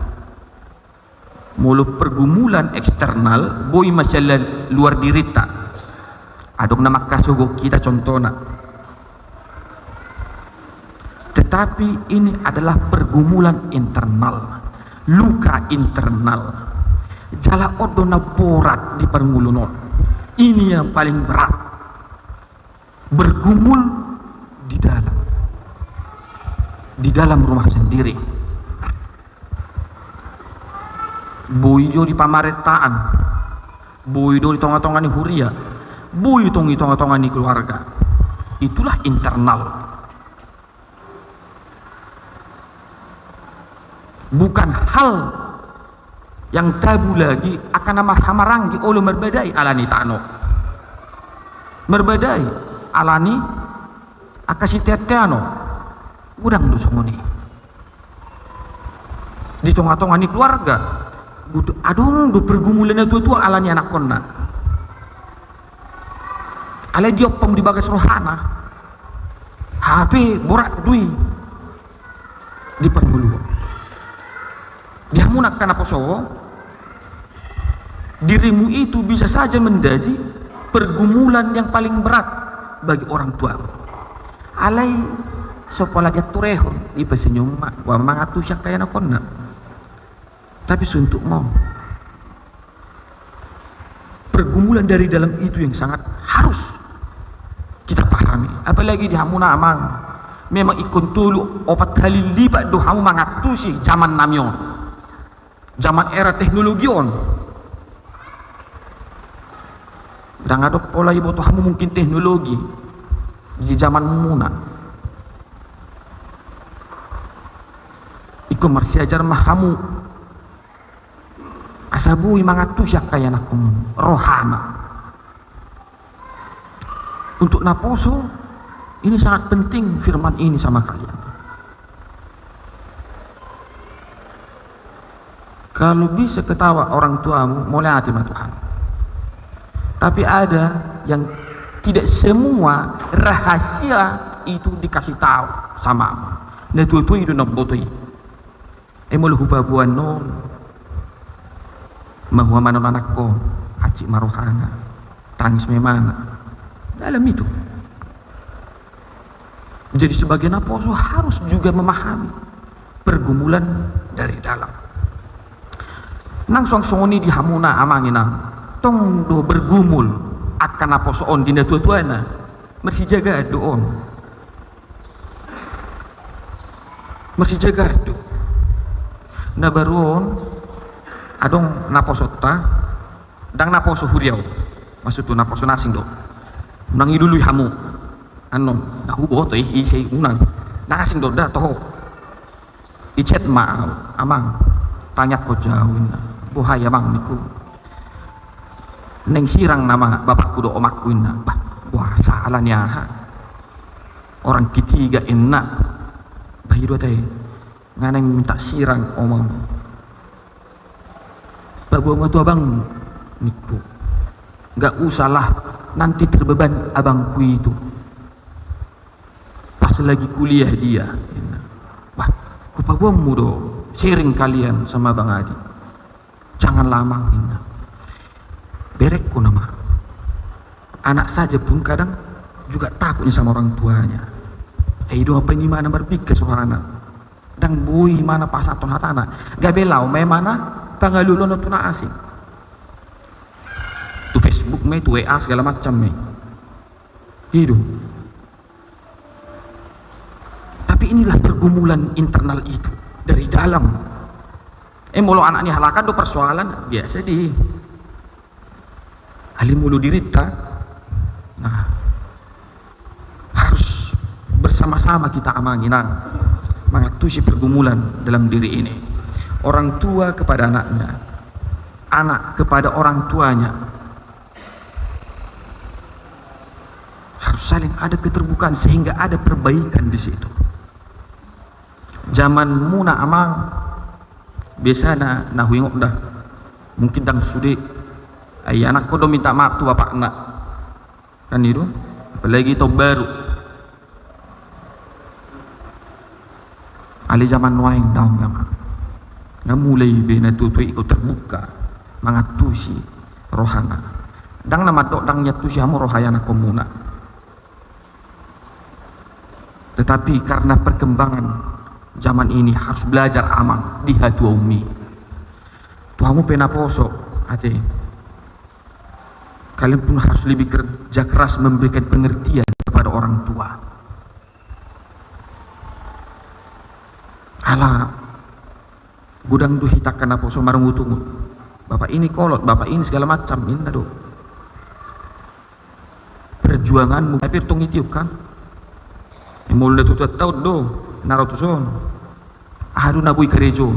Molo pergumulan eksternal, boi ma sian luar dirinta. Adong na mangkasogo hita contohna. Tetapi ini adalah pergumulan internal, luka internal. Jala on do na borat di parngoluon on. Ini yang paling berat. Bergumul di dalam, di dalam rumah sendiri. Boi jo di pamarentaan, boi do di tongatonga ni huria, boi tong di tongatonga ni keluarga. Itulah internal. Bukan hal yang tabu lagi angka na marhahamaranggi olo marbadai alani tano. Marbadai alani angka siteanteanon. Godang do songon i. Di tongatonga ni keluarga, Adong do pergumulan na tua-tua ala ni anakkonna. Alai diompang di bagas rohana. Hape borat do i di parngoluon. Di hamu angka naposo, dirimu itu bisa saja menjadi pergumulan yang paling berat bagi orang tuamu. Alai so pola dianturehon, dipasenyum ma, boha mangantusi angka ianakkonna. Tapi suntuk ma on. Pergumulan dari dalam itu yang sangat harus kita pahami. Apalagi di hamuna amang, memang ingkon tolu opat kali lipat do hamu mangantusi jaman nami on. Jaman era teknologi on. Ndang adong pola iboto hamu mungkin teknologi di jamanmuna. Ingkon marsiajar ma hamu asa boi mangantusi angka ianakkon rohana. Untuk naposo, ini sangat penting firman ini sama kalian. Kalau bisa ketawa orang tuamu, mauliate ma Tuhan. Tapi ada yang tidak semua rahasia itu dikasih tahu sama na tua-tua i do na mamboto i. Ai molo hupaboa annon, mahuaman on anakko, hansit ma rohana, tangis ma imana. Dalam itu. Jadi sebagai naposo harus juga memahami pergumulan dari dalam. Nang songon i di hamuna amang inang, tong do bergumul angka naposo on di na tua-tuana, marsijagaan do on. Marsijagaan do. Na baru on, adong naposonta, ndang naposo huria on. Maksudhu naposo na asing do. Unang ilului hamu. Annon, na huboto i, ise i unang. Na asing do da toho. I-chat ma au, "Amang, tangiangkon jo au," inna. "Boha i amang?" ningku. "Naeng sirang nama bapakku dohot omakku," inna. "Bah, boha, sala ni aha? Orang ketiga," inna. "Bah, i do ate, nga naeng minta sirang oma." "Paboa ma tu abang," ningku. "Nggak usahlah, nanti terbeban abangku itu. Pas lagi kuliah dia," inna. "Bah, hupaboanmu do, sharing kalian sama Bang Adi. Janganlah amang," inna. Berengku nama. Anak saja pun kadang juga takutnya sama orang tuanya. Eh, i do apa ini mana marbingkas rohana. Ndang boi imana pasahathon hatana. Gabe laho ma imana pangalualuhon tu na asing. Tu Facebook ma i, tu W A, segala macam ma i. I do. Tapi inilah pergumulan internal itu dari dalam. Eh, molo anak ni halak an do persoalan, biasa do i. Alai molo dirinta, nah, harus bersama-sama kita amang inang mangantusi pergumulan dalam diri ini. Orang tua kepada anaknya, anak kepada orang tuanya, harus saling ada keterbukaan sehingga ada perbaikan di situ. Jamanmuna amang, biasana na huingot da, mungkin ndang sude, ai anakko do minta maaf tu bapakna. Kan i do, apalagi taon baru. Alai jaman nuaeng daong, amang, nga mulai be na tua-tua i ingkon terbuka mangantusi rohana. Ndang na mandok ndang niantusi hamu roha ianakkonmuna. Tetapi karena perkembangan zaman ini harus belajar amang di hatuaonmi. Tu hamu pe naposo, ate, kalian pun harus lebih kerja keras memberikan pengertian kepada orang tua. Ala godang do hita angka naposo marungut-ungut. Bapak ini kolot, bapak ini segala macam, inna do. Perjuanganmu, tapi tong i tiop kan. Molo na tutup taon do na ro tuson. Aha do na boi karejo?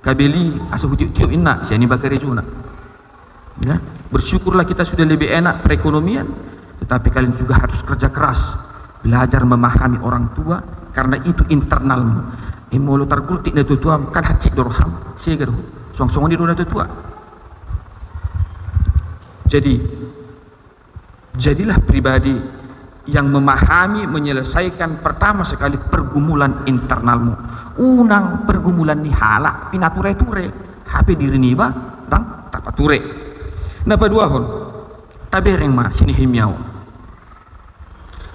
Kabeli asa hutiop-tiop inna, sian i ba karejona. Ya, bersyukurlah kita sudah lebih enak perekonomian, tetapi kalian juga harus kerja keras, belajar memahami orang tua, karena itu internalmu. Eh, molo targultik na tuatuam, kan hansit do roham, sega do. Suang songon i do na tua-tua. Jadi, jadilah pribadi yang memahami, menyelesaikan pertama sekali pergumulan internalmu. Unang pergumulan ni halak pinature-ture, hape diri niba ndang tapature. Na paduahon, tabereng ma si Nehemia on.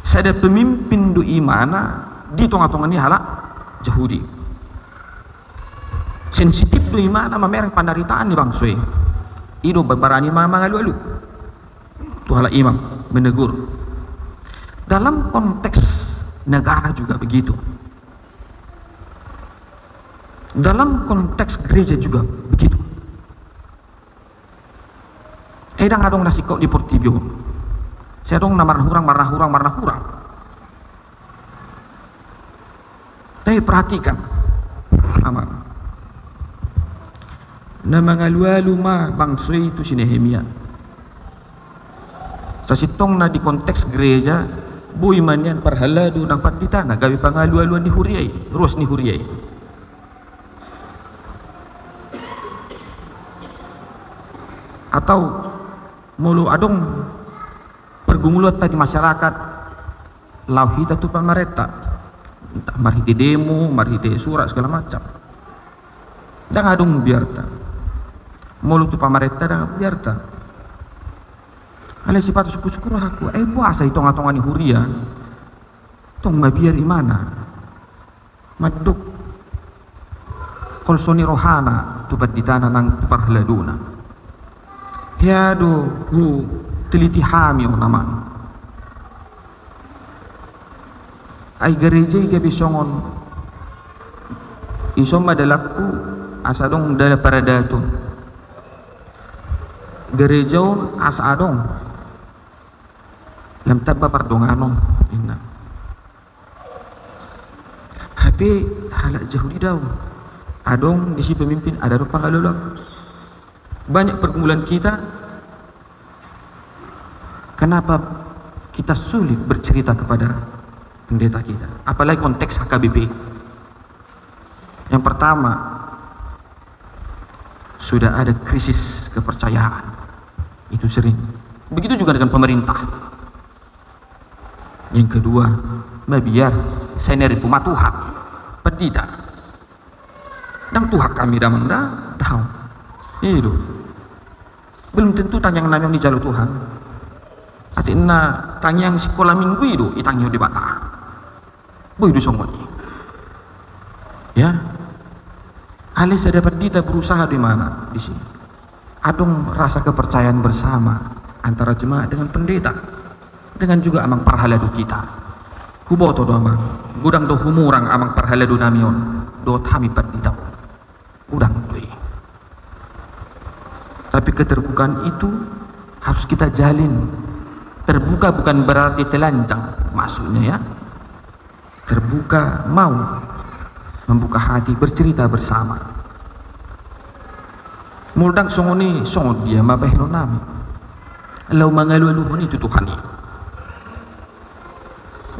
Sada pemimpin do imana di tonga-tonga ni halak Jahudi. Sensitif do imana mamereng pandaritaan ni bangso i. I do barani ma mangalu-alu tu halak imam, menegur. Dalam konteks negara juga begitu. Dalam konteks gereja juga begitu. Eh, ndang adong na singkop di portibi on. Sai adong na marnahurang, marnahurang, marnahurang. Tapi perhatikan, Amang. Na mangalu-alu ma bangso i tu si Nehemia. Sasintongna di konteks gereja, boi ma nian parhalado nang pandita na gabe pangalu-aluan ni huria i, ruas ni huria i. Atau molo adong pergumulanta di masyarakat, laho hita tu pamarenta, entah marhite demo, marhite surat, segala macam. Ndang adong biarta. Molo tu pamarenta ndang biarta. Alai sipata sungkun-sungkun rohangku, ai boasa i tonga-tonga ni huria tong mabiar imana. Mandok holso ni rohana tu panditana nang tu parhaladona. Hea do huteliti hami on, Amang. Ai gareja i gabe songon, ison ma dalanku asa adong dalan paradaton. Gareja on asa adong lam tamba pardonganon, ninna. Hape halak Jahudi do adong disi pemimpin, ndada do pangalu-aluan. Banyak pergumulan kita, kenapa kita sulit bercerita kepada pendeta kita, apalagi konteks H K B P. Yang pertama, sudah ada krisis kepercayaan. Itu sering. Begitu juga dengan pemerintah. Yang kedua, mabiar sai na ripu ma Tuhan, pandita. Ndang Tuhan hami, Damang, da, daong. I do. Belum tentu tangiang nami on dijalo Tuhan. Atik na tangiang sikola minggu i do itangihon Debata. Boi do songon i. Ya. Alai sada pandita berusaha do imana disi. Adong rasa kepercayaan bersama antara jemaat dengan pendeta, dengan juga amang parhalado kita. Huboto do, Amang, godang do humurang amang parhalado nami on dohot hami pandita on. Godang do i. Tapi keterbukaan itu harus kita jalin. Terbuka bukan berarti telanjang, maksudnya, ya. Terbuka, mau membuka hati, bercerita bersama. Molo ndang songon i, songon dia ma bahenon nami? Laho mangalualuhon i tu Tuhan i.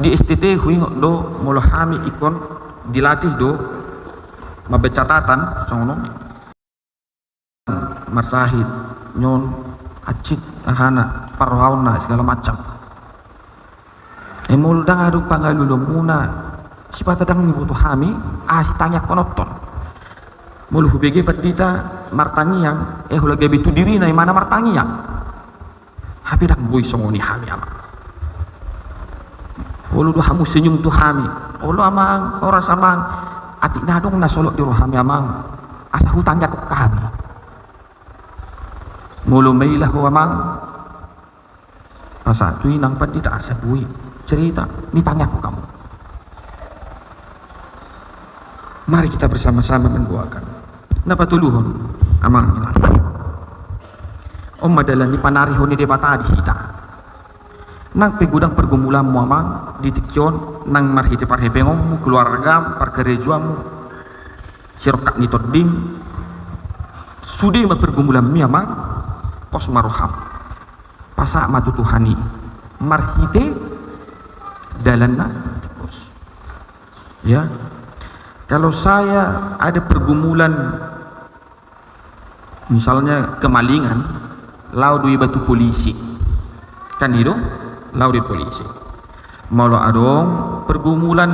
Di S T T huingot do, molo hami ingkon dilatih do mambaen catatan songon on. Marsahit, nion, hansit, ahana, parrohaonna, segala macam. E, molo ndang adong pangalualuanmuna, sipata ndang diboto hami aha sitangiangkononton. Molo hubege pandita martangiang, e, holan gabe tu dirina imana martangiang. Hape ndang boi songon i hami, Amang. Olo do hamu senyum tu hami. Olo, Amang, horas, Amang. Atik na adong na solot di rohami, Amang, asa hutangiangkon hami. Molo maila ho, Amang, pasahat tu inang pandita asa boi cerita, nitangiangkon hamu. Mari kita bersama-sama mendoakan. Na patoluhon, Amang, inang. On ma dalan ni panarihon ni Debata di hita. Nang pe godang pergumulanmu, Amang, di tingki on, nang marhite parhepengonmu, keluargam, parkarejoanmu, sirongkap ni tonding, sude ma pergumulanmi, Amang, pos ma roham. Pasahat ma tu Tuhan i marhite dalan na tikus. Ya. Kalau saya ada pergumulan Misalnya kemalingan, laho do iba tu polisi. Kan i do, laho do i polisi. Molo adong pergumulan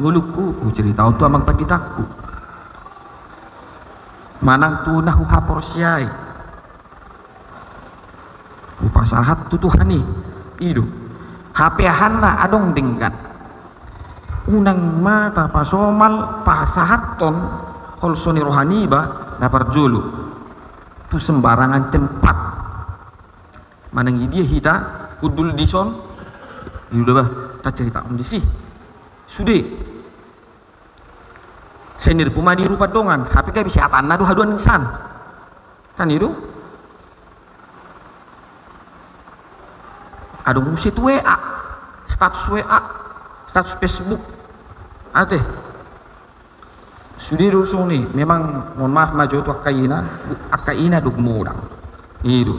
ngolungku, huceritahon tu amang panditangku manang tu na huhaporseai, hupasahat tu Tuhan i. I do. Hape ahanna adong denggan. Unang ma tapasomal pasahathon holso ni roha niba na parjolo tu sembarangan tempat. Manang i dia hita hundul dison, i do bah, taceritahon disi. Sude. Sai nirpu ma di rupa dongan, hape gabe siatanna do haduan insan. Kan i do? Adong muse tu W A, status W A, status Facebook. Ate. Sude do songon i, memang mohon maaf ma jo tu angka ina, angka ina do modang. I do.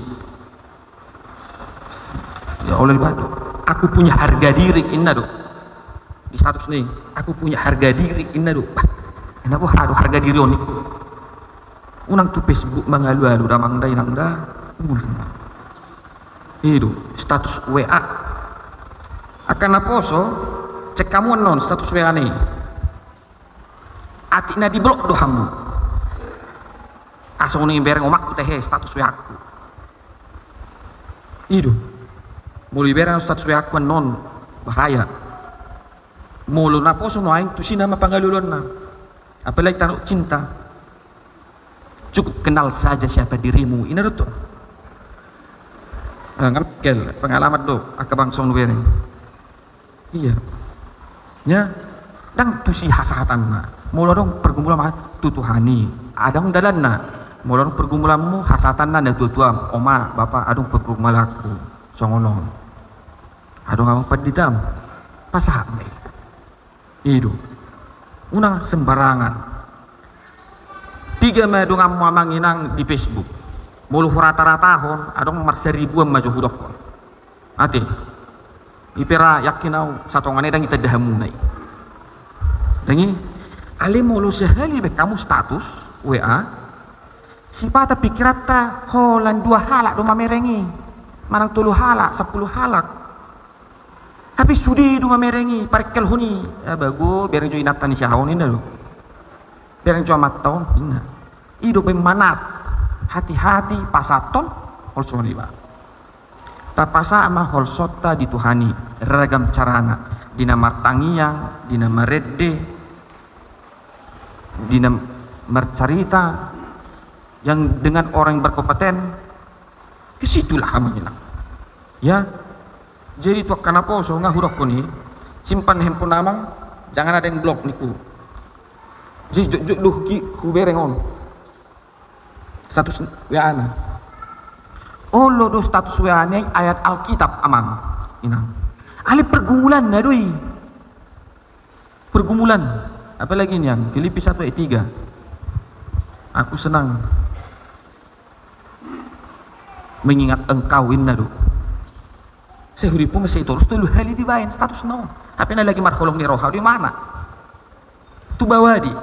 Ya Allah, lipat do. Aku punya harga diri, inna do. Di status ni, aku punya harga diri, inna do. Bah, inna boha do harga diri on i. Unang tu Facebook mangalualu damang da inang da. Unang. I do, status W A. Angka naposo, cek hamu annon status W A ni. Atik na di blok do hamu. Asa unang ibereng omakku tehe status W A-ku. I do. Molo ibereng status W A-ku annon, bahaya. Molo naposo nuaeng tusi nama pangalualuanna. Apalagi tano cinta. Cukup kenal saja siapa dirimu. Inna do tu. Nah, ngambil pengalaman do angka bangso nubereng. Iya. Ya, ndang tusi hasahatanna. Molo adong pergumulan ma tu Tuhan i, adong dalanna. Molo adong pergumulanmu, hasahatanna na tuatuam, oma, bapa, adong pergumulanku songon on. Adong amang panditam, pasahat ma i. I do. Unang sembarangan. Piga ma donganmu amang inang di Facebook. Molo hurataratahon, adong marsaribuan ma jo hudokkon. Ate. I pe ra yakin au satongan i ndang itanda hamuna i. Ndang i. Alai molo sahali baen hamu status W A, sipata pikiranta holan dua halak do mamereng i. Manang tolu halak, sampulu halak. Hape sude do mamereng i, parengkelhon i. Ah, bago, bereng jo inanta ni si aha on, inna do. Bereng jo amanta on, inna. I do pe manat. Hati-hati pasahathon holso niba. Tapasahat ma holsonta di Tuhan i, ragam carana, di na martangiang, di na marende, di na marcarita, yang dengan orang yang berkompeten, ke situlah amang inang. Ya. Jadi tu angka naposo nga hudokkon i, simpan handphone amang, jangan ada yang blok niku. Jadi jotjot do hubereng on. Status W A-na. Olo do status W A-na i ayat Alkitab amang inang. Alai pergumulanna do i. Pergumulan. Apalagi nian, Filipi satu ayat tiga. Aku senang mengingat engkau, inna do. Sai hurippu ma sai torus tolu hali dibaen statusna on. Hape na lagi marholong ni roha do imana. Tu bawadi.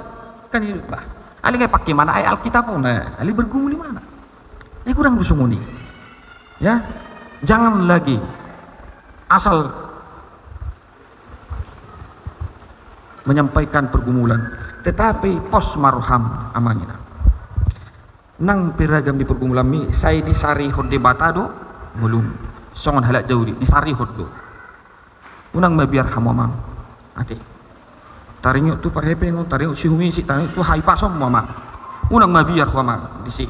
Kan i bah. Alai nga ipake imana ayat Alkitab on, alai bergumul imana. Alai kurang do songon i. Ya. Jangan lagi asal menyampaikan pergumulan, tetapi pos ma roham amang inang. Nang pe ragam ni pergumulanmi, sai disarihon Debata do ngolum. Songon halak Jahudi, disarihon do. Unang mabiar hamu amang. Ate. Taringot tu parhepengon, taringot sihumisi, taringot tu haipason mu amang. Unang mabiar ho amang disi.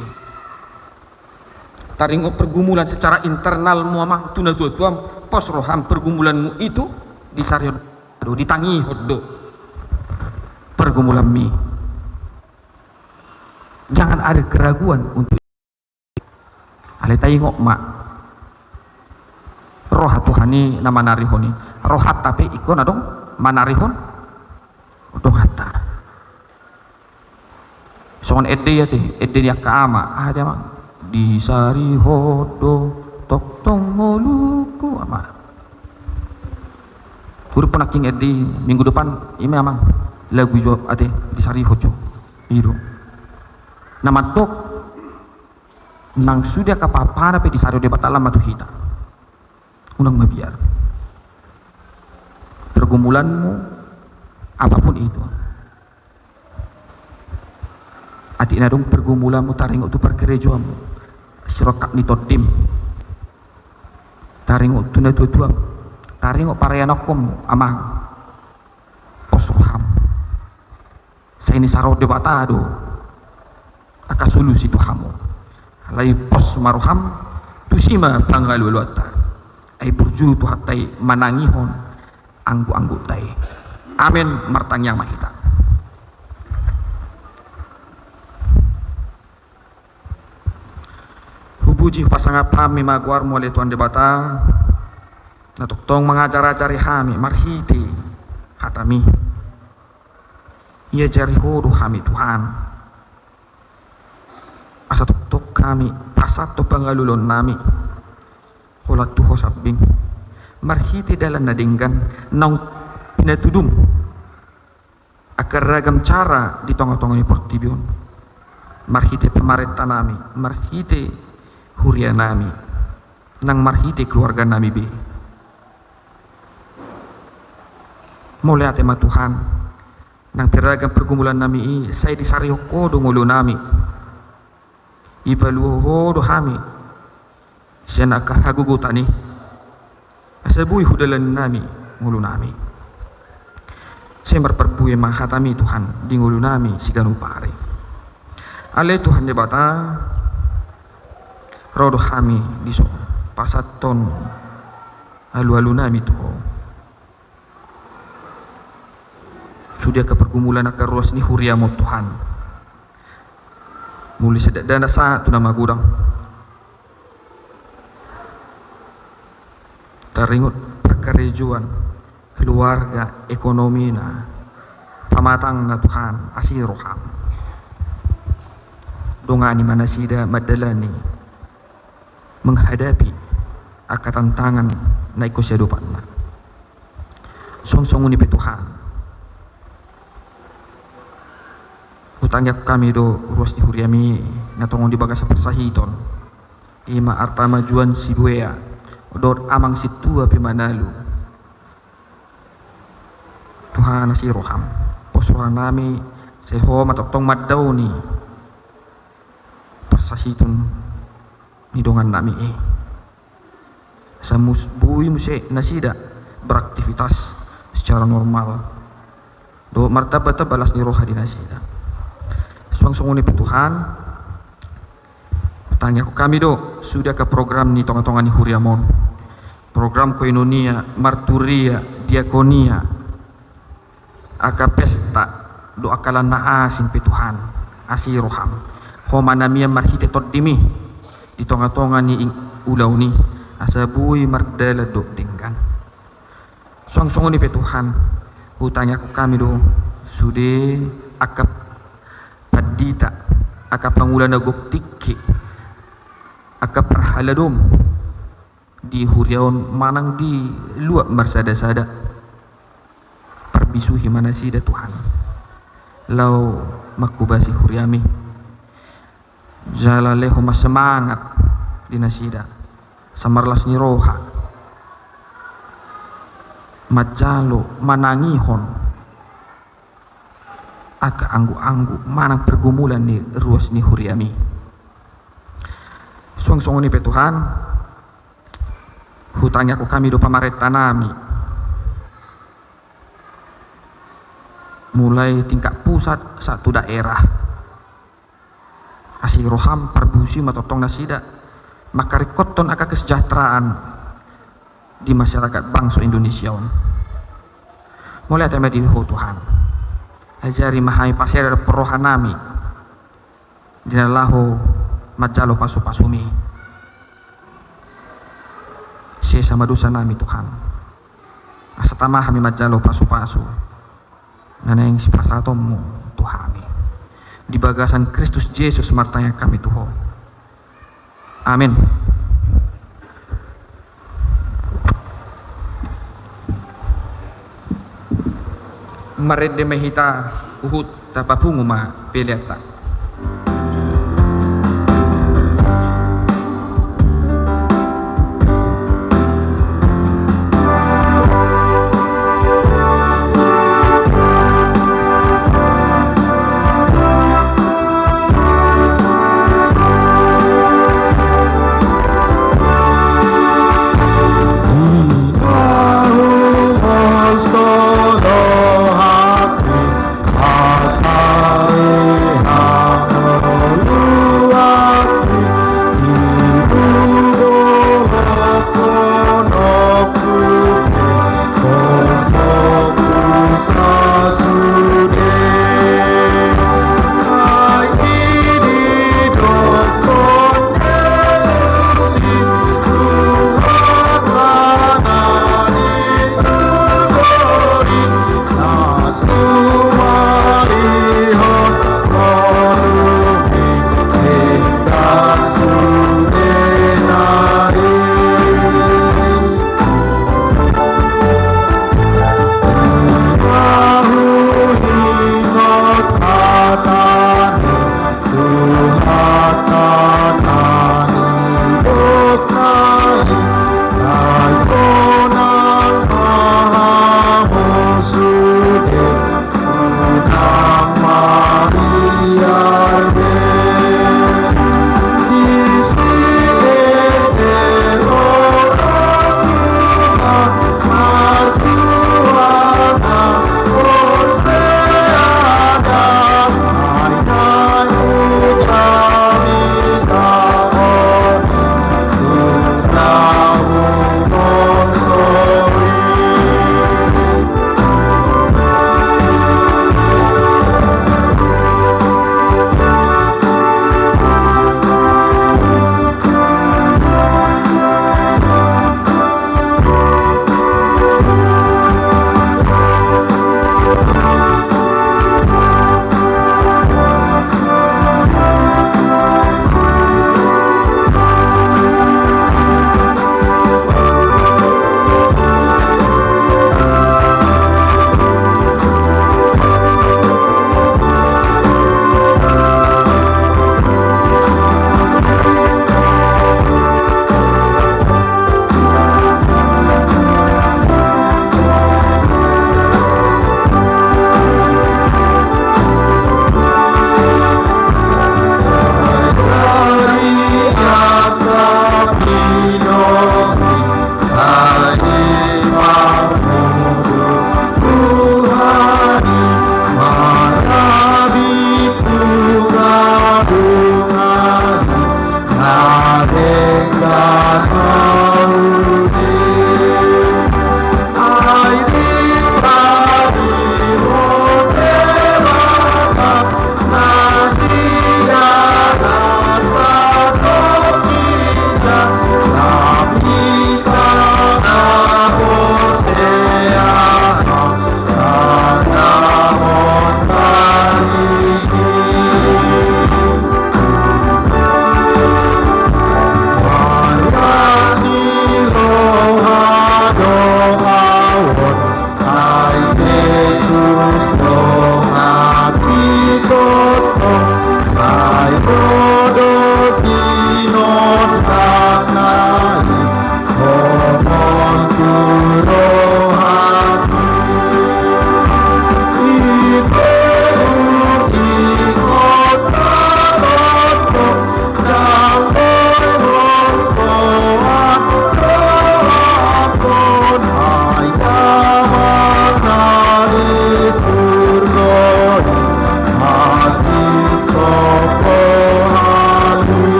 Taringot pergumulan secara internal mu amang, tu natuatuam, pos roham pergumulanmu itu, disarihon do, ditangihon do pergumulanmi. Jangan ada keraguan untuk. Alai taingot ma, roha Tuhan i na manarihon i. Rohanta pe ingkon adong manarihon donganta. Songon ende i ate, ende ni angka ama, aha ate amang? Disarihon do tongtong ngolungku ama. Hurippu nangkin ende i, minggu depan i ma amang lagu i jo ate, disarihon jo. I do. Na mandok Nang sude angka paha-pahana pe disarihon Debata lam ma tu hita. Unang mabiar pergumulanmu apapun itu. Atik na adong pergumulanmu, taringot tu parkarejoanmu, sirongkap ni tondim, taringot tu natua-tuam, taringot parianakkonmu, amang. Pos roham. Sai disarihon Debata do angka solusi tu hamu. Alai pos ma roham, tusi ma pangalualuanta. Ai burju Tuhanta i manangihon angguk-anggukta i. Amen. Martangiang ma hita. Hupuji, hupasangap hami ma goarmu ale Tuhan Debata, na tongtong mangajar-ajari hami marhite hatami. Iajari Ho do hami Tuhan, asa tongtong hami pasahathon pangalualuannami holan tu Ho sambing, marhite dalan na denggan naung pinatudum angka ragam cara di tonga-tonga ni portibi on, marhite pamarentanami, marhite hurianami, nang marhite keluarganami be. Mauliate ma Tuhan, nang pe ragam pergumulannami i sai disarihon Ho do ngolunami. Ipalua Ho do hami sian angka hagogotan i, asa boi hudalaninami ngolunami. Sai marparbue ma hatami Tuhan di ngolunami siganup ari. Ale Tuhan Debata, ro do hami dison pasahathon alualunami tu Ho. Sude angka pergumulan angka ruas ni huriamu Tuhan, mulai sian dakdanak sahat tu na magodang, taringot parkarejoan, keluarga, ekonomina, pamatangna Tuhan, asi roham. Dongani ma nasida mandalani, menghadapi angka tantangan na ingkon siadopanna. Suang songon i pe Tuhan, hutangiangkon hami do ruas ni huriami na tongon di bagasan parsahiton, i ma arta majuan Sibuea dohot amang sintua pe Manalu. Tuhan, asi roham, pos rohanami, sai Ho ma tongtong mandaoni parsahiton ni dongannami i. Asa mus-, boi muse nasida beraktivitas secara normal dohot martamba-tamba las ni roha di nasida. Suang songon i pe Tuhan, hutangiangkon hami do sude angka program ni tonga-tonga ni huriam on, program koinonia, marturia, diakonia, angka pesta dohot angka lan na asing pe Tuhan, asi roham, Ho ma na mian marhite tondimi di tonga-tonga ni ulaon i, asa boi mardalan dohot denggan. Suang songon i pe Tuhan, hutangiangkon hami do sude angka pandita, angka pangula na gok tingki, angka parhaladom di huria on manang di luat marsada-sada. Parbisuhi ma nasida Tuhan, laho manghobasi huriami. Jala lehon ma semangat di nasida, asa marlas ni roha manjalo, manangihon angka angguk-angguk manang pergumulan ni ruas ni huriami. Suang songon i pe Tuhan, hutangiangkon hami do pamarentanami, mulai tingkat pusat sahat tu daerah. Asi roham, parbusi ma tongtong nasida mangkaringkothon angka kesejahteraan di masyarakat bangso Indonesia on. Mauliate ma di Ho Tuhan. Ajari ma hami, pasada rohanami di na laho manjalo pasu-pasumi. Sesa ma dosanami Tuhan, asa tama hami manjalo pasu-pasu na naeng sipasahatonmu tu hami. Di bagasan Kristus Jesus martangiang hami tu Ho. Amen. Marende ma hita, huhut tapapungu ma peleanta.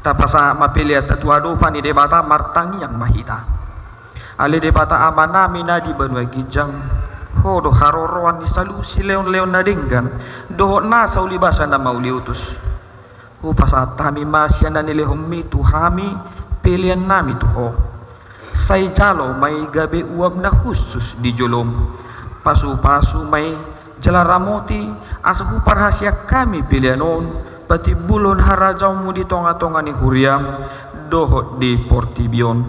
Tapasahat ma peleanta tu adopan ni Debata, martangiang ma hita. Ale Debata Amanami na di banua ginjang, Ho do haroroan ni saluhut sileonleon na denggan dohot nasa ulibasa na mauliutus. Hupasahat hami ma sian na nilehonMi tu hami peleannami tu Ho. Sai jalo ma i gabe uap na hushus di joloM. Pasupasu ma i jala ramoti, asa huparhaseang hami pelean on patimbulhon harajaonMu di tongatonga ni huriaM dohot di portibi on.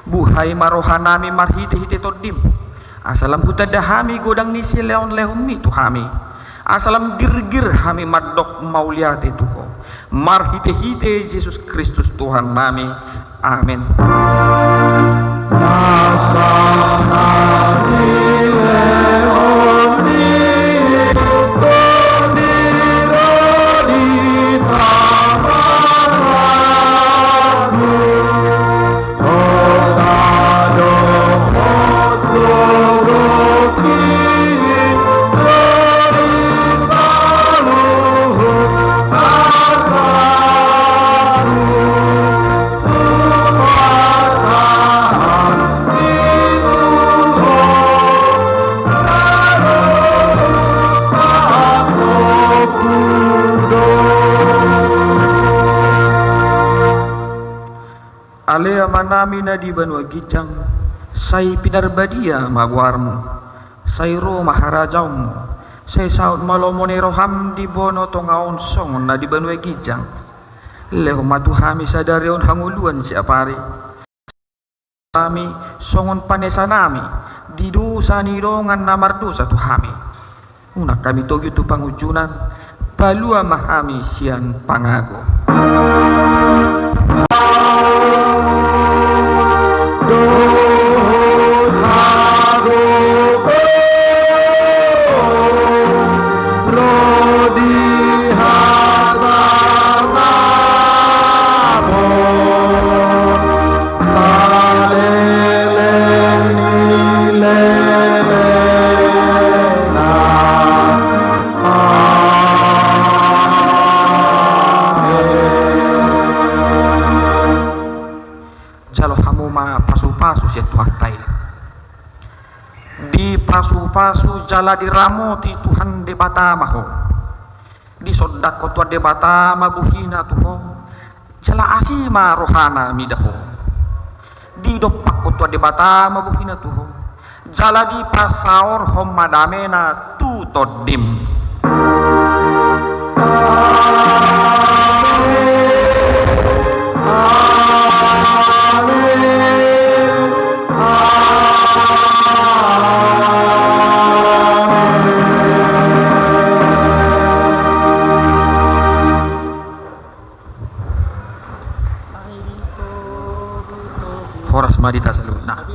Buhai ma rohanami marhitehite TondiM, asa lam hutanda hami godang ni sileonleonMi tu hami, asa lam girgir hami mandok mauliate tu Ho, marhitehite Jesus Kristus Tuhannami. Amen. Ale Amanami na di banua ginjang, sai pinarbadia ma goarMu, sai ro ma harajaonMu, sai saut ma lomo ni rohaM di banua tonga on songon na di banua ginjang. Lehon ma tu hami sadari on hangoluan siapari. Hami songon panesanami di dosa ni dongan na mardosa tu hami. Unang hami togu tu pangunjunan, palua ma hami sian pangago. Jalo hamu ma pasupasu sian Tuhanta i. Dipasupasu jala diramoti Tuhan Debata ma ho. Disondangkon Tuhan Debata ma bohina tu ho, jala asi ma rohana mida ho. Didompakkon Tuhan Debata ma bohina tu ho, jala dipasaorhon ma damena tu tondim. Horas ma di hita saluhutna.